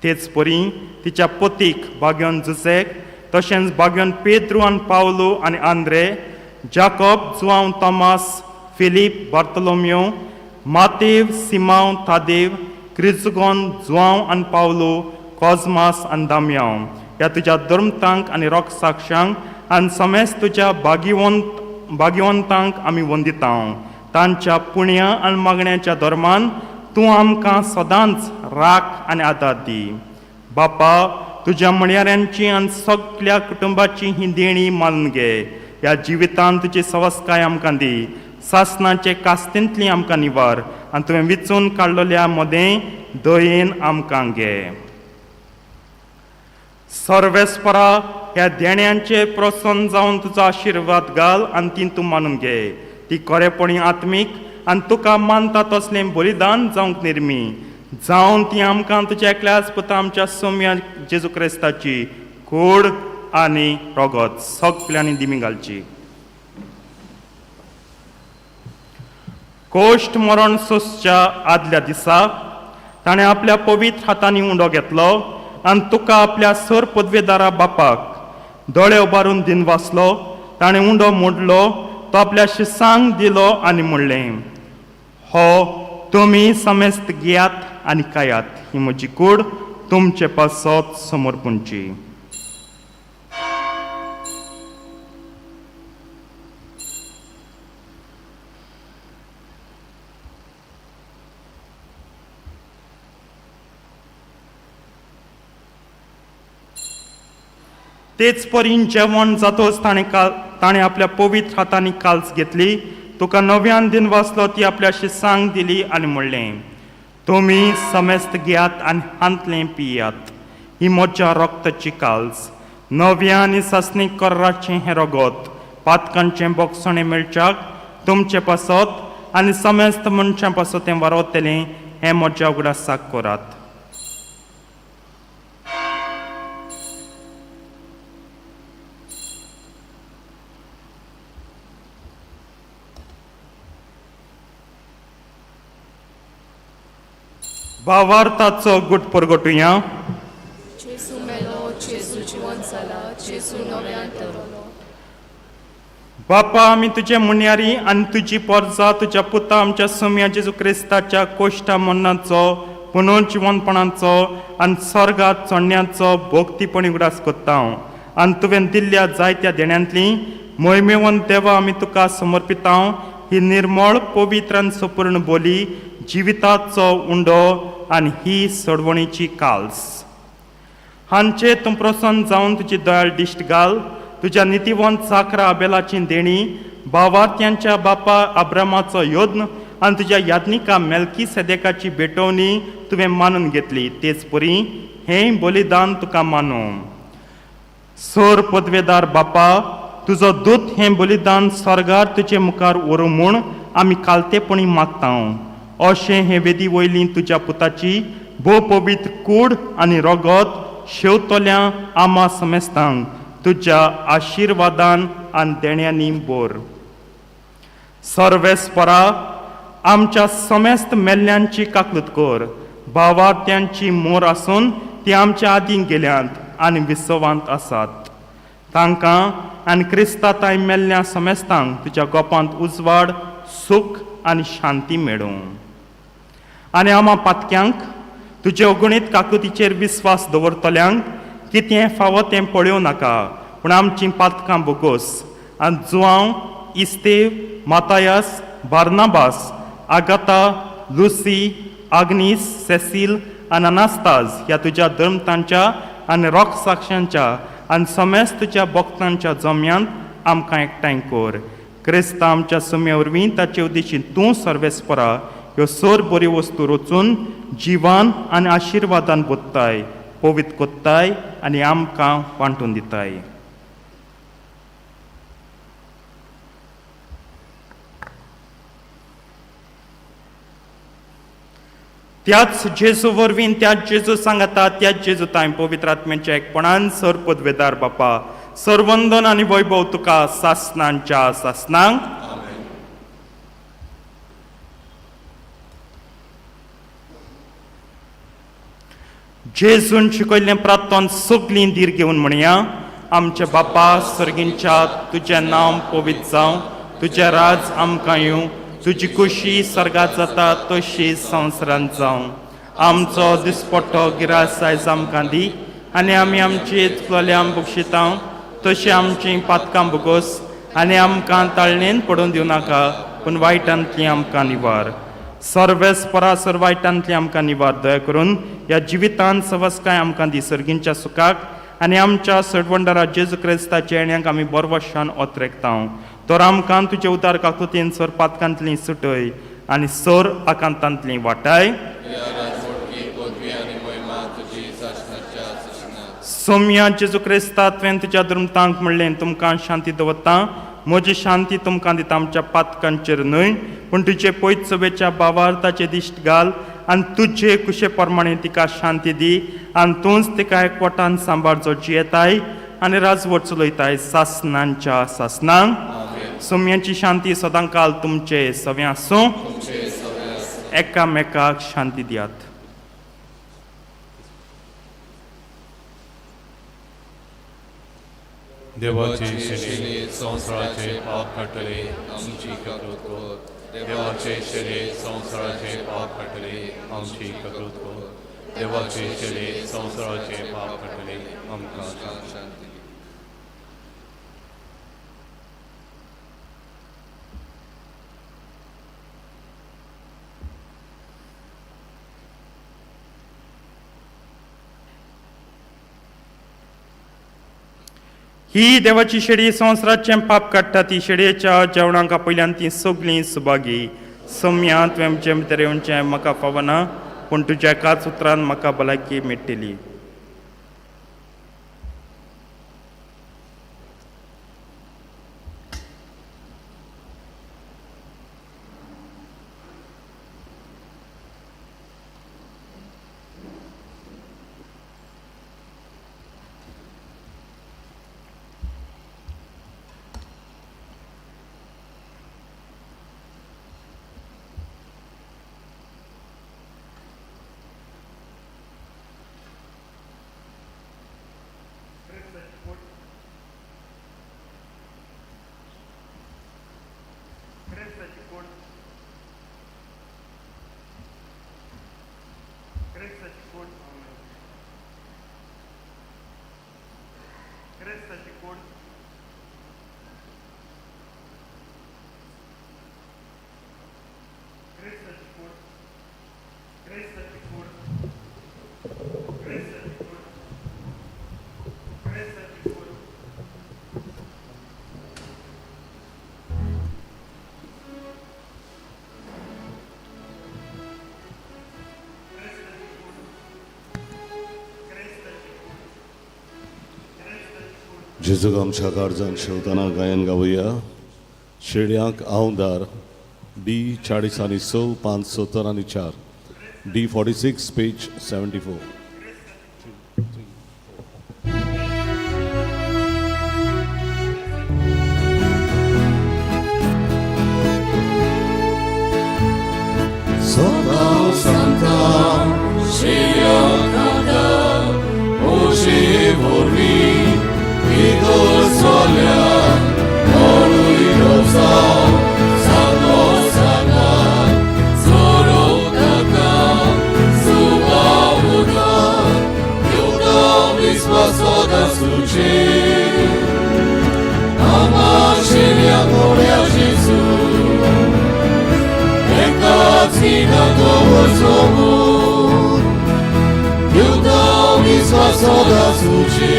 तेच परी तिच्या पतीक बाग्योन जुसेक, तशेंच बाग्योन पेद्रू आनी पावलो आनी आंद्रे, जाकोब, जुआंव तॉमास, फिलीप, बार्तलोमियो, मातेव, सिमांव, तादेव, क्रिजगोन, जुआंव आनी पावलो, कॉजमास आनी दामयांव ह्या तुज्या धर्मतांक आनी रोगसाक्षांक आनी समेस्त तुज्या भाग्यवंतांक आमी वंदिता. तांच्या पुण्या आनी मागण्याच्या धर्मान तूं आमकां सदांच राख आनी आदार दी. बापा, तुज्या म्हणयाऱ्यांची आनी सगल्या कुटुंबाची ही देणी मानून घे. ह्या जिवितांत तुजी सवस्काय आमकां दी. सासनाचे कास्तींतली आमकां निवार आनी तुवें विचून काडलेल्या मदें दयेन आमकां घे. सर्वेस्परा ह्या देण्यांचेर प्रसन्न जावन तुजो आशिर्वाद घाल आनी ती तूं मानून घे. ती खरेपणी आत्मीक आनी तुका मानता तसलें बलिदान जावंक निर्मी जावन ती आमकां तुज्या एकल्याच पुता आमच्या सोम्या जेजू क्रिस्ताची कूड आनी रगत सगल्यांनी दिमी घालची. कोश्ट मरण सोंसच्या आदल्या दिसा ताणें आपल्या पवित्र हातांनी उंडो घेतलो आनी तुका आपल्या सर पदवेदारा बापाक दोळे उबारून दिनवासलो. ताणें उंडो मोडलो, तो आपल्या शिसांक दिलो आनी म्हणलें, हो तुमी समेस्त घेयात आनी खायात, ही म्हजी कूड तुमचे पासत समर्पूणची. तेच परीन जेवण जातोच ताणें आपल्या पवित्र हातांनी काल्स घेतली, तुका नव्यान दिन वाचलो, ती आपल्या शिसांक दिली आनी म्हणलें, तुमी समेस्त घेयात आनी हांतलें पियात, ही म्हज्या रक्ताची काल्स, नव्या आनी सासणीक कराचें हें रगत पातकांचें बोगसणें मेळच्याक तुमचे पासत आनी समेस्त मनशां पासत तें वारवतलें, हें म्हज्या उगडासाक करात. भावार्थाचो गुट परगटुया. जेजू मेलो, जेजू जिवन जाला, जेजू नव्यान तरलो. बापा, आमी तुजे मुन्यारी आनी तुजी पोरजा तुज्या पुता आमच्या सोम्या जेजू क्रिस्ताच्या कोश्टा मरणाचो, पुनर्जिवनपणाचो आनी स्वर्गात चडण्याचो भोगतीपणी उगडास कोत्ता आनी तुवें दिल्ल्या जायत्या देण्यांतली मोहिमेवन देवा आमी तुका समर्पिता. ही निर्मळ पवित्र आनी सपूर्ण बोली जिविताचो उंडो आनी ही सोडवणीची काल्स. हांचे तूं प्रसन्न जावन तुजी दयाळ दिश्ट घाल. तुज्या नितीवंत साकरा आबेलाची देणी, भावार्थ्यांच्या बापा आब्रामाचो यत्न आनी तुज्या याज्ञिका मेल्की सेदेकाची भेटवणी तुवें मानून घेतली, तेच परी हें बलिदान तुका मानू. सोर पदवेदार बापा, तुजो दूत हें बलिदान स्वर्गार तुजे मुखार व्हरूं म्हूण आमी कालतेपणी मागता. अशें हे वेदी वयली तुज्या पुताची भोव पवित्र कूड आनी रगत शेवतल्या आमा समेस्तांक तुज्या आशिर्वादान आनी देण्यांनी बोर. सर्वेस्परा, आमच्या समेस्त मेल्ल्यांची काकलूत कर. भावार्थ्यांची मोर आसून ती आमच्या आदीं गेल्यांत आनी विसवांत आसात, तांकां आनी क्रिस्ता तांय मेल्ल्या समेस्तांक तुज्या गोपांत उजवाड, सूख आनी शांती मेळूं. आनी आमा पातक्यांक तुजे अगणीत काकुतीचेर विस्वास दवरतल्यांक कितें फावो तें पळोवं नाका, पूण आमचीं पातकां बोगोस आनी Joao, Estevam, मातायास, Barnabas, आगाता, Lucy, आग्नीस, Cecil आनी अनास्ताज ह्या तुज्या धर्मतांच्या आनी रोख साक्षांच्या आनी समेस्त तुज्या भक्तांच्या जम्यांत आमकां एकठांय कर. क्रिस्ता आमच्या सुम्या वरवीं ताचे उद्देशीन तूं सर्वेस्परा ह्यो सर बऱ्यो वस्तू रचून जिवान आनी आशिर्वादान बोत्ताय, पवित्र कोत्ताय आनी आमकां वांटून दिताय. त्याच जेजू वरवीं, त्याच जेजू सांगता, त्याच जेजू तांय पवित्र आत्म्याच्या एकपणान सर पदवेदार बापा, सरवंदन आनी वैभव तुका सासनांच्या सासनांक. जेजून शिकयल्लें प्रार्थन सगळीं धीर घेवन म्हणया. आमच्या बापा सर्गींच्या, तुजें नांव पवित्र जावं, तुजें राज आमकां येवं, तुजी खुशी सर्गात जाता तशी संवसारांत जावं. आमचो दिसपट्टो गिरास आयज आमकां दी आनी आमी आमची चुकलोल्या बक्षिता तशी आमची पातकां बोगोस आनी आमकां ताळणेन पडून दिवं नाका, पूण वायटांतली आमकां निवार. सर्वेस्परा सर वायटांतली आमकां निवार. दया करून ह्या जिवितांत सवसकाय आमकां दी, सर्गींच्या सुखाक आनी आमच्या सडवंडारा जेजू क्रिस्ताच्या येण्याक आमी बरवशान ओतरेकता. तर आमकां तुजे उदार काकुतीन सर पातकांतली सुटय आनी सर आकांतांतली वाटाय. सोम्या जेजू क्रिस्ता, तुवें तुज्या दुर्मतांक म्हणलें, तुमकां शांती दवरता, म्हजी शांती तुमकां दिता, आमच्या पातकांचेर न्हय पूण तुजे पयत सभेच्या बावार्थाचे दिश्ट घाल आनी तुजे कुशे प्रमाणे तिका शांती दी आनी तूंच तिका एकवटान सांबाळ जो जियेताय आनी राजवट चलयताय सासनांच्या सासनांक. सोम्यांची शांती सदांकाल तुमचे सवें आसूं. एकामेकाक शांती दियात. देवाचे शेरे संवसाराचे पाप काडटले आमची ककृत कर. देवाचे शेरे संवसाराचे पाप काडटले आमची ककृत कर. देवाचे शेरे संवसाराचे पाप काडटले आमकां शांती. ही देवाची शेळी संवसाराचें पाप काडटा ती शेळयेच्या जेवणाक आपयल्यान ती सगळीं सुभागी. सम्या तुवें म्हजे भितर येवचें म्हाका फावना, पूण तुज्या एकाच उतरान म्हाका भलायकी मेळटली. जेजूक आमच्या काळजान शेवतना गायन गावया. शेड्यांक आंवदार डी 40 आनी 6 5 70 आनी 4 डी 46 पेज 74. सदां सांगता शेड्यांक आंवदार म्हजे वरवीं भितर सरल्या कोणूय रोवसांव सांगो सांगा जोरो ताका सुबावता घेवता विस्वास दासूचे आमा शेड्या मोड्या जेजू एकाच खिणाक दवरचो घेवता विस्वास दासूचे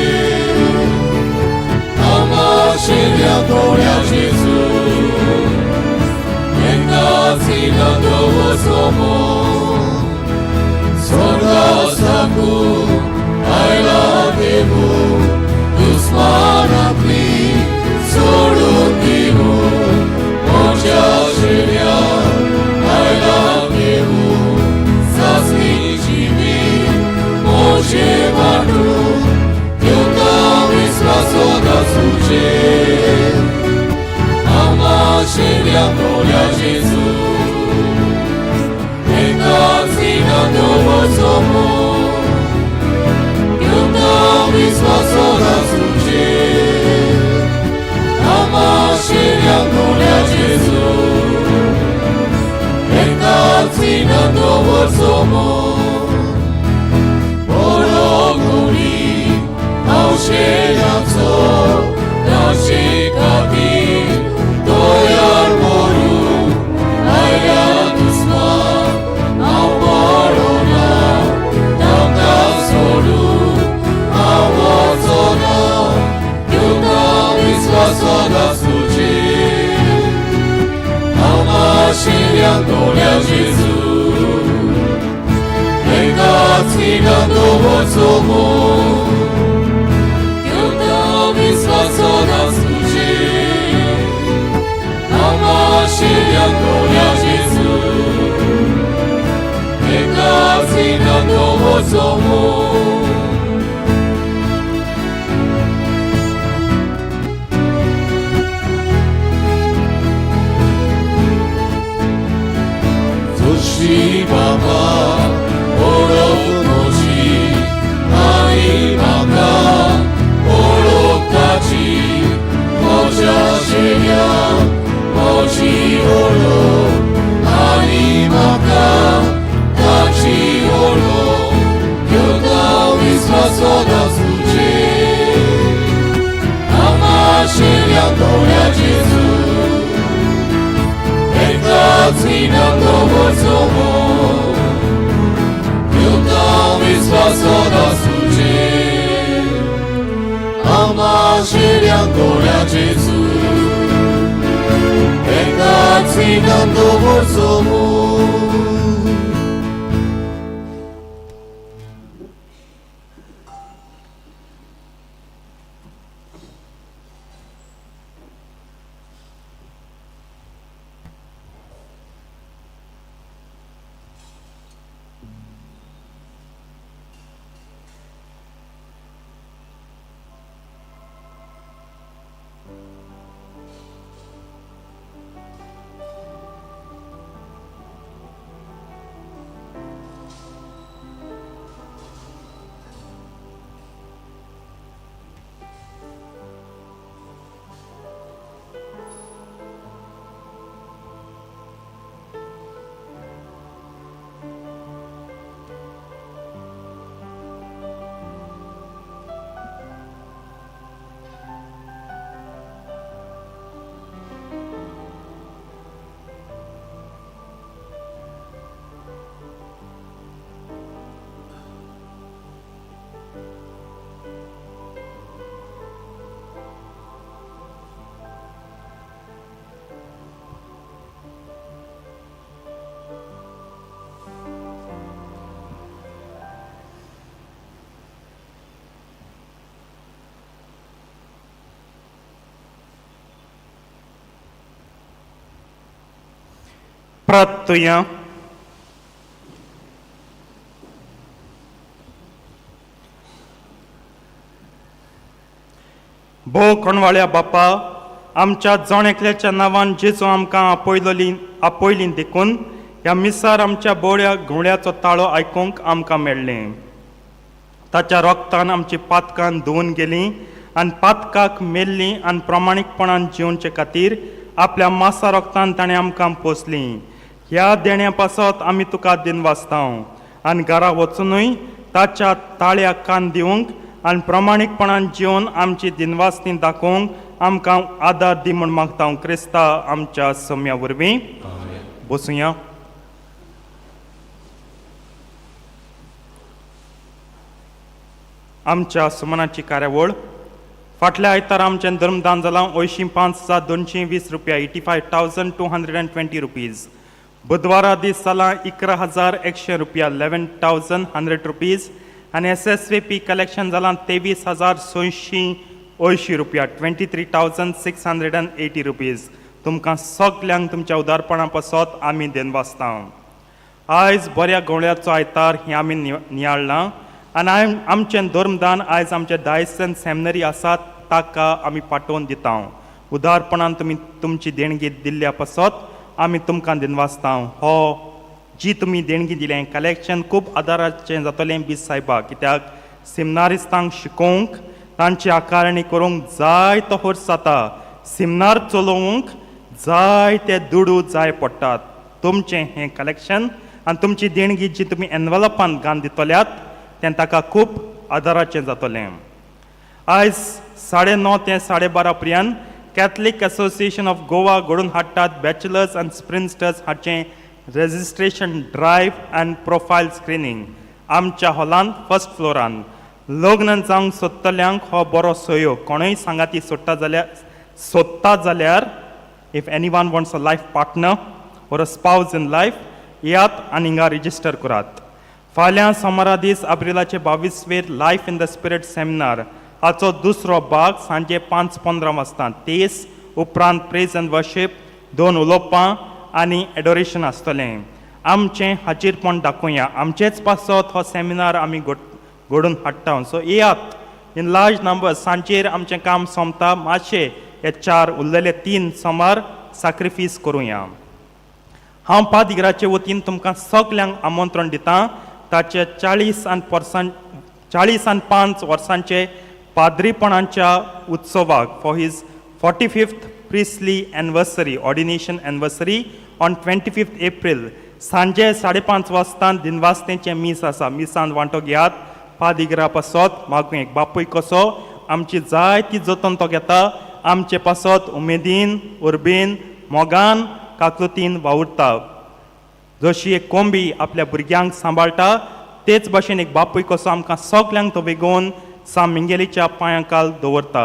शेड्या तोड्या जेजू एकाच खिणाक दवरचो स्वर्गा साकून आयला देवू दुस्मानांतली सोडून दिवूं म्हज्या शेड्या आयला देवू सासणी जिवीत म्हजें वांटून घेवता विस्वास दासूचे आमा शेड्या तोड्या जेजू एकाच खिणाक दवरचो घेवता विस्वास दासूचे आमा शेड्या तोड्या जेजू एकाच खिणाक दवरचो बरो गुणी हांव शेड्याचो ताचे खातीर तयार मरूं आयल्या दुस्मान हांव पडना तांकां सोडून हांव वचना घेवता विस्वास दासूचे आमा शेड्यांक तोड्या जेजू एकाच खिणाक दवरचो घेवता विस्वास दासूचे आमा शेड्यांक तोड्या जेजू एकाच खिणाक दवरचो. जशी बाबा ओळख म्हजी आनी म्हाका ओळख ताची एका दवरचो दिवता विस्वासान आसूचेर आमा शिऱ्यांक गोळ्या जेजू एकाच दवरचो. प्रार्थुया. भोव कोणवाळ्या बापा, आमच्या जण एकल्याच्या नांवान जेजू आमकां आपयलोली आपयली देखून ह्या मिसार आमच्या बोळ्या घुंवळ्याचो ताळो आयकूंक आमकां मेळ्ळें. ताच्या रोगतान आमची पातकां धुवून गेलीं आनी पातकाक मेल्लीं आनी प्रामाणीकपणान जिवचे खातीर आपल्या मासा रोगतान ताणें आमकां पोसलीं. ह्या देण्या पासत आमी तुका दिनवासता आनी घरा वचुनूय ताच्या ताळ्याक कान दिवंक आनी प्रामाणीकपणान जिवन आमची दिनवासनी दाखोवंक आमकां आदार दी म्हूण मागता क्रिस्ता आमच्या सम्या वरवीं. बसुया. आमच्या सुमनाची कार्यावळ फाटल्या आयतार आमचें धर्मदान जालां 85,220 रुपया, 85,220 रुपीज. बुधवारा दीस जालां 11,100 रुपया, 11,100 रुपीज. आनी S S V P collection जालां 23,680 रुपया, 23,680 रुपीज. तुमकां सगल्यांक तुमच्या उदारपणा पासत आमी दिनवासता. आयज बऱ्या गोंवळ्याचो आयतार हें आमी नियाळ्ळां आनी आमचें धर्मदान आयज आमचे डायसन सेमिनरी आसात ताका आमी पाठोवन दिता. उदारपणान तुमी तुमची देणगी दिल्ल्या पासत आमी तुमकां दिनवासता. हो जी तुमी देणगी दिलें कलेक्शन खूब आदाराचें जातलें बीस सायबा, कित्याक सिमनारिस्तांक शिकोवंक तांची आकारणी करूंक जाय तो खर्च जाता, सिमनार चलोवंक जाय ते दुडू जाय पडटात. तुमचें हें कलेक्शन आनी तुमची देणगी जी तुमी एनवलपान घालून दितल्यात तें ताका खूब आदाराचें जातलें. आयज 9:30 ते 12:30 पर्यंत कॅथलीक एसोसिएशन ऑफ गोवा घडोवन हाडटात बॅचलर्स आनी स्पिन्स्टर्स हाचें registration drive and profile screening आमच्या हॉलान फर्स्ट फ्लोरान. लग्न जावंक सोदतल्यांक हो बरो सहयोग. कोणूय सांगाती सोदता जाल्यार, if anyone wants a life partner or a spouse in life, येयात आनी हिंगा रजिस्टर करात. फाल्यां सोमारा दीस एप्रिलाचे 22वेर Life in the Spirit seminar हाचो दुसरो भाग सांजे 5:15 वाजता. तेस उपरांत प्रेज अँड वर्शीप, दोन उलोवपां आनी एडोरेशन आसतलें. आमचें हाजीरपण दाखोवया. आमचेच पासत हो सेमिनार आमी घडोवन हाडटा, सो येयात इन लार्ज नंबर. सांजेर आमचें काम सोंपता, मातशें हे चार उरलेले तीन सोमार साक्रिफीस करुया. हांव पादिगराचे वतीन तुमकां सगल्यांक आमंत्रण दिता ताचे 40 आनी 5 वर्सांचे पाद्रीपणाच्या उत्सवाक, for his 45th priestly anniversary, ordination anniversary on 25th April. सांजे 5:30 वाजता दिनवासतेचें मीस आसा. मिसान वांटो घेयात. पादिगरा पासत मागूं. एक बापूय कसो आमची जायती जतन तो घेता, आमचे पासत उमेदीन, उर्बेन, मोगान काकलुतीन वावुरता. जशी एक कोंबी आपल्या भुरग्यांक सांबाळटा तेच भाशेन एक बापूय कसो आमकां सगल्यांक तो वेगोवन सान मिंगेलीच्या पांयांकाल दवरता.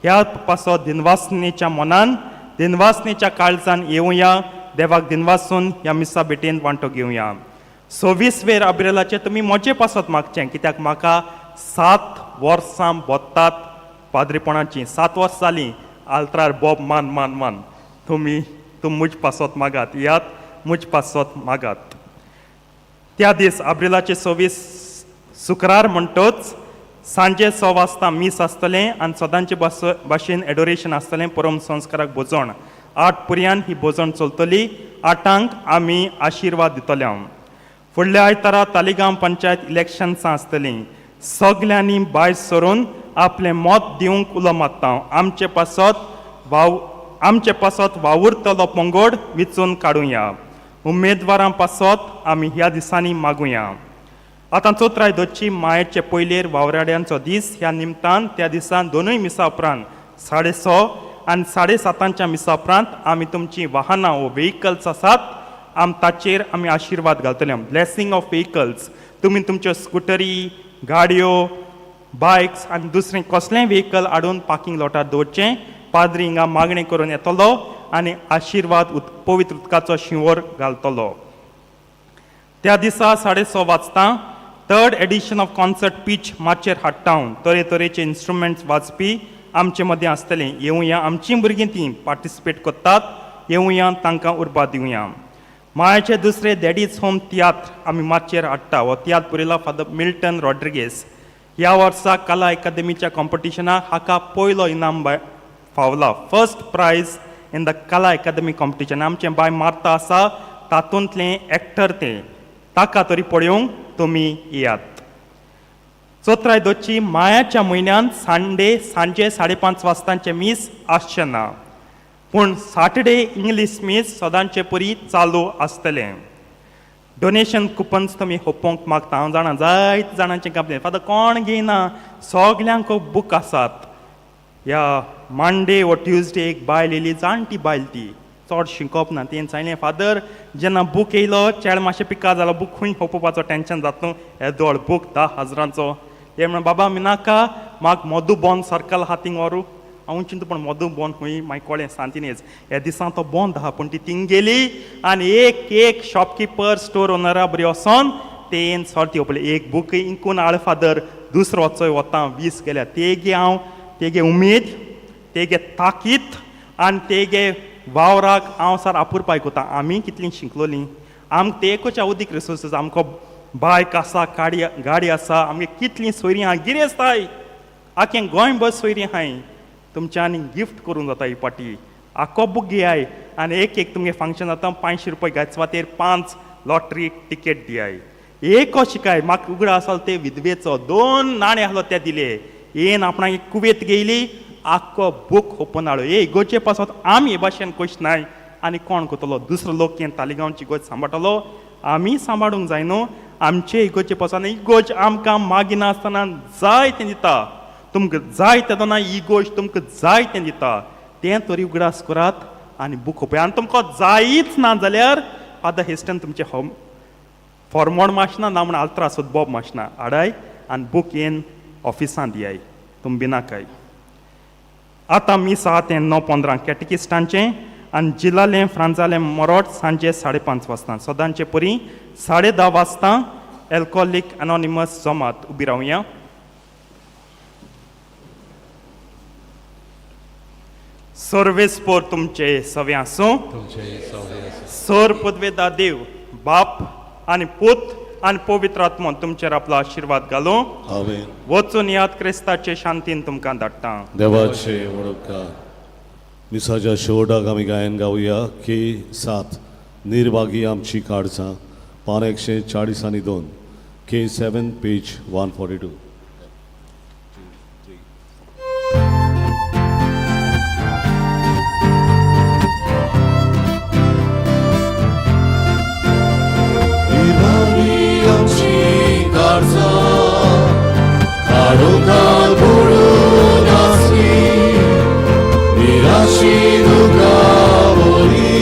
ह्या पासत दिनवासनेच्या मनान, दिनवासनेच्या काळजान येवया, देवाक दिनवासून ह्या मिसा भेटेन वांटो घेवया. 26 वेर अब्रेलाचें तुमी म्हजे पासत मागचें, कित्याक म्हाका 7 वर्सां बोत्तात पाद्रीपणाचीं. 7 वर्सां जालीं आल्त्रार बोब मान मान मान. तुमी म्हज पासत मागात, यात म्हज पासत मागात. त्या दीस आब्रिलाचे 26 शुक्रार म्हणटच सांजे 6 वाजता मीस आसतलें आनी सदांचे भाशेन एडोरेशन आसतलें. परम संस्काराक भोजन 8 पुरयान ही भोजन चलतली. 8 आमी आशिर्वाद दितले. फुडल्या आयतारा तालिगांव पंचायत इलेक्शन्सां आसतलीं. सगल्यांनी भायर सरून आपलें मत दिवंक उलो मारता. आमचे पासत वावुरतलो पंगड विचून काडुया. उमेदवारां पासत आमी ह्या दिसांनी मागुया. आतां चोत्राय दोची मायचे पयलेर वावराड्यांचो दीस. ह्या निमतान त्या दिसान दोनूय मिसा उपरांत 6:30 आनी 7:30 मिसा उपरांत आमी तुमचीं वाहनां वो व्हेकल्स आसात आम ताचेर आमी आशिर्वाद घालतले. Blessing of vehicles. तुमी तुमच्यो स्कुटरी, गाडयो, बायक्स आनी दुसरें कसलेंय व्हेकल हाडून पार्किंग लॉटार दवरचें. पाद्री हिंगा मागणें करून येतलो आनी आशिर्वाद पवित्र उदकाचो शिंवर घालतलो. त्या दिसा 6:30 वाजता 3rd edition of concert pitch माचयेर हाडटा. तरेतरेचे इन्स्ट्रुमेंट्स वाजपी आमचे मदीं आसतले. येवया, आमचीं भुरगीं तीं पार्टिसिपेट करतात. येवया, तांकां उर्बा दिवया. मायाचे दुसरे डॅडीज होम तियात्र आमी माचयेर हाडटा. हो तियात्र बरयला फादर मिल्टन रॉड्रिगेस. ह्या वर्सा कला अकादमीच्या कॉम्पिटिशनाक हाका पयलो इनाम फावला, first prize in the Kala Akademi competition. आमचें बाय मार्ता आसा तातूंतलें एक्टर तें, ताका तरी पळोवंक तुमी येयात. चोत्राय दोची मायाच्या म्हयन्यांत संडे सांजे 5:30 वाजतांचें मीस आसचें ना, पूण सॅटर्डे इंग्लीश मीस सदांचे परी चालू आसतलें. डोनेशन कुपन्स तुमी होपोवंक मागता. हांव जाणा जायते जाणांचें कंप्लेन, फादर कोण घेयना, सगल्यांक बूक आसात. ह्या मंडे वो ट्युजडे एक बायल येयली, जाणटी बायल, ती चड शिकप ना. तेणें सांगलें, फादर जेन्ना बूक येयलो चेड मातशें पिकार जालो, बूक खंय होपोवपाचो टेंशन जाता न्हू, येदोळ बूक 10,000चो. ते म्हणलें, बाबा मिनाका, म्हाका मधुबन सर्कल आहा थिंग व्हरू. हांव चिंतू पण मधुबन खंय मागीर कळ्ळें सांतिनेज. ह्या दिसान तो बंद आहा. पूण ती थिंग गेली आनी एक एक शॉपकिपर स्टोर ओनरा बरी वचोन तेन सर्ती ओपले. एक बूक इंकून हाड फादर, दुसरो वचोय वता 20 गेल्या. तेगे हांव तेगे उमेद, तेगे ताकीत आनी तेगे वावराक हांव सर अपुरपाय कोता. आमी कितलीं शिकलोलीं, आमकां ते एकूच अवदीक रिसोर्सीस. आमकां बायक आसा, गाडी आसा, आमगे कितलीं सोयरीं आहा, गिरेस्ताय आख्खें गोंयभर सोयरीं आहाय. तुमच्यांनी गिफ्ट करूंक जाता ही पाटी. आखो बूक घेयाय आनी एक एक तुमगे फंक्शन जाता 500 रुपया घायच वातेर 5 लॉटरी टिकेट दियाय. एक शिकाय म्हाका उगडा आसलो ते विधवेचो 2 नाणे आसलो ते दिले. येन आपणाक कुवेत गेली, आख्खो बूक ओपन हाडलो. हे इगोर्जे पासत आमी हे भाशेन कश नाय आनी कोण करतलो? दुसरो लोक येवन तालिगांवची इगोर्ज सांबाळटलो? आमी सांबाळूंक जाय न्हू आमचे इगोर्जे पासत. इगोर्ज आमकां मागिनासतना जाय तें दिता. तुमकां जाय तेन्ना इगोर्ज तुमकां जाय तें दिता. तें तरी उगडास करात आनी बूक ओपया. आनी तुमकां जायच ना जाल्यार फादर हेस्टन तुमचें होम फॉर्मोड माशना ना म्हण आल्त्रास बोब माशना हाडाय आनी बूक येन ऑफिसांत दियाय, तुमी भिनाकाय. आतां मीस आहा तें 9:15 कॅटकिस्टांचें आनी जिलालें फ्रांजालें मरोट सांजे 5:30 वाजता. सदांचे परी 10:30 वाजता एल्कोहोलीक एनॉनिमस जमात. उबी रावया. सर्वेस्पोर तुमचे सवे आसूं. सर पदवेदा देव बाप आनी पूत आनी पवित्र आत्मो तुमचेर आपलो आशिर्वाद घालूं. आमेन. वचून याद क्रिस्ताचे शांतीन तुमकां धाडटा. देवाचे वडपकार. मिसाच्या शेवटाक आमी गायन गावया के 7 निर्भागी आमची काळजां, पान 142, के 7 पेज 142. निराशी दुखावली.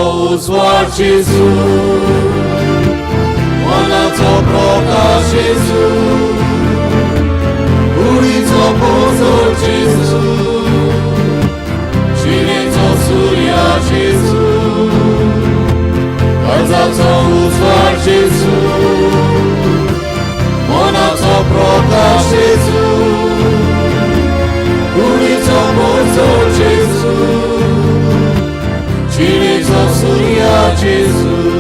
उजवाड जेजू, मनाचो प्रकाश जेजू, कुडीचो पोजोड जेजू, जिणेचो सुर्या जेजू, काळजाचो उजवाड जेजू, मनाचो प्रकाश जेजू, कुडीचो पोजोड जेजू, जिणेचो सुर्या जेजू.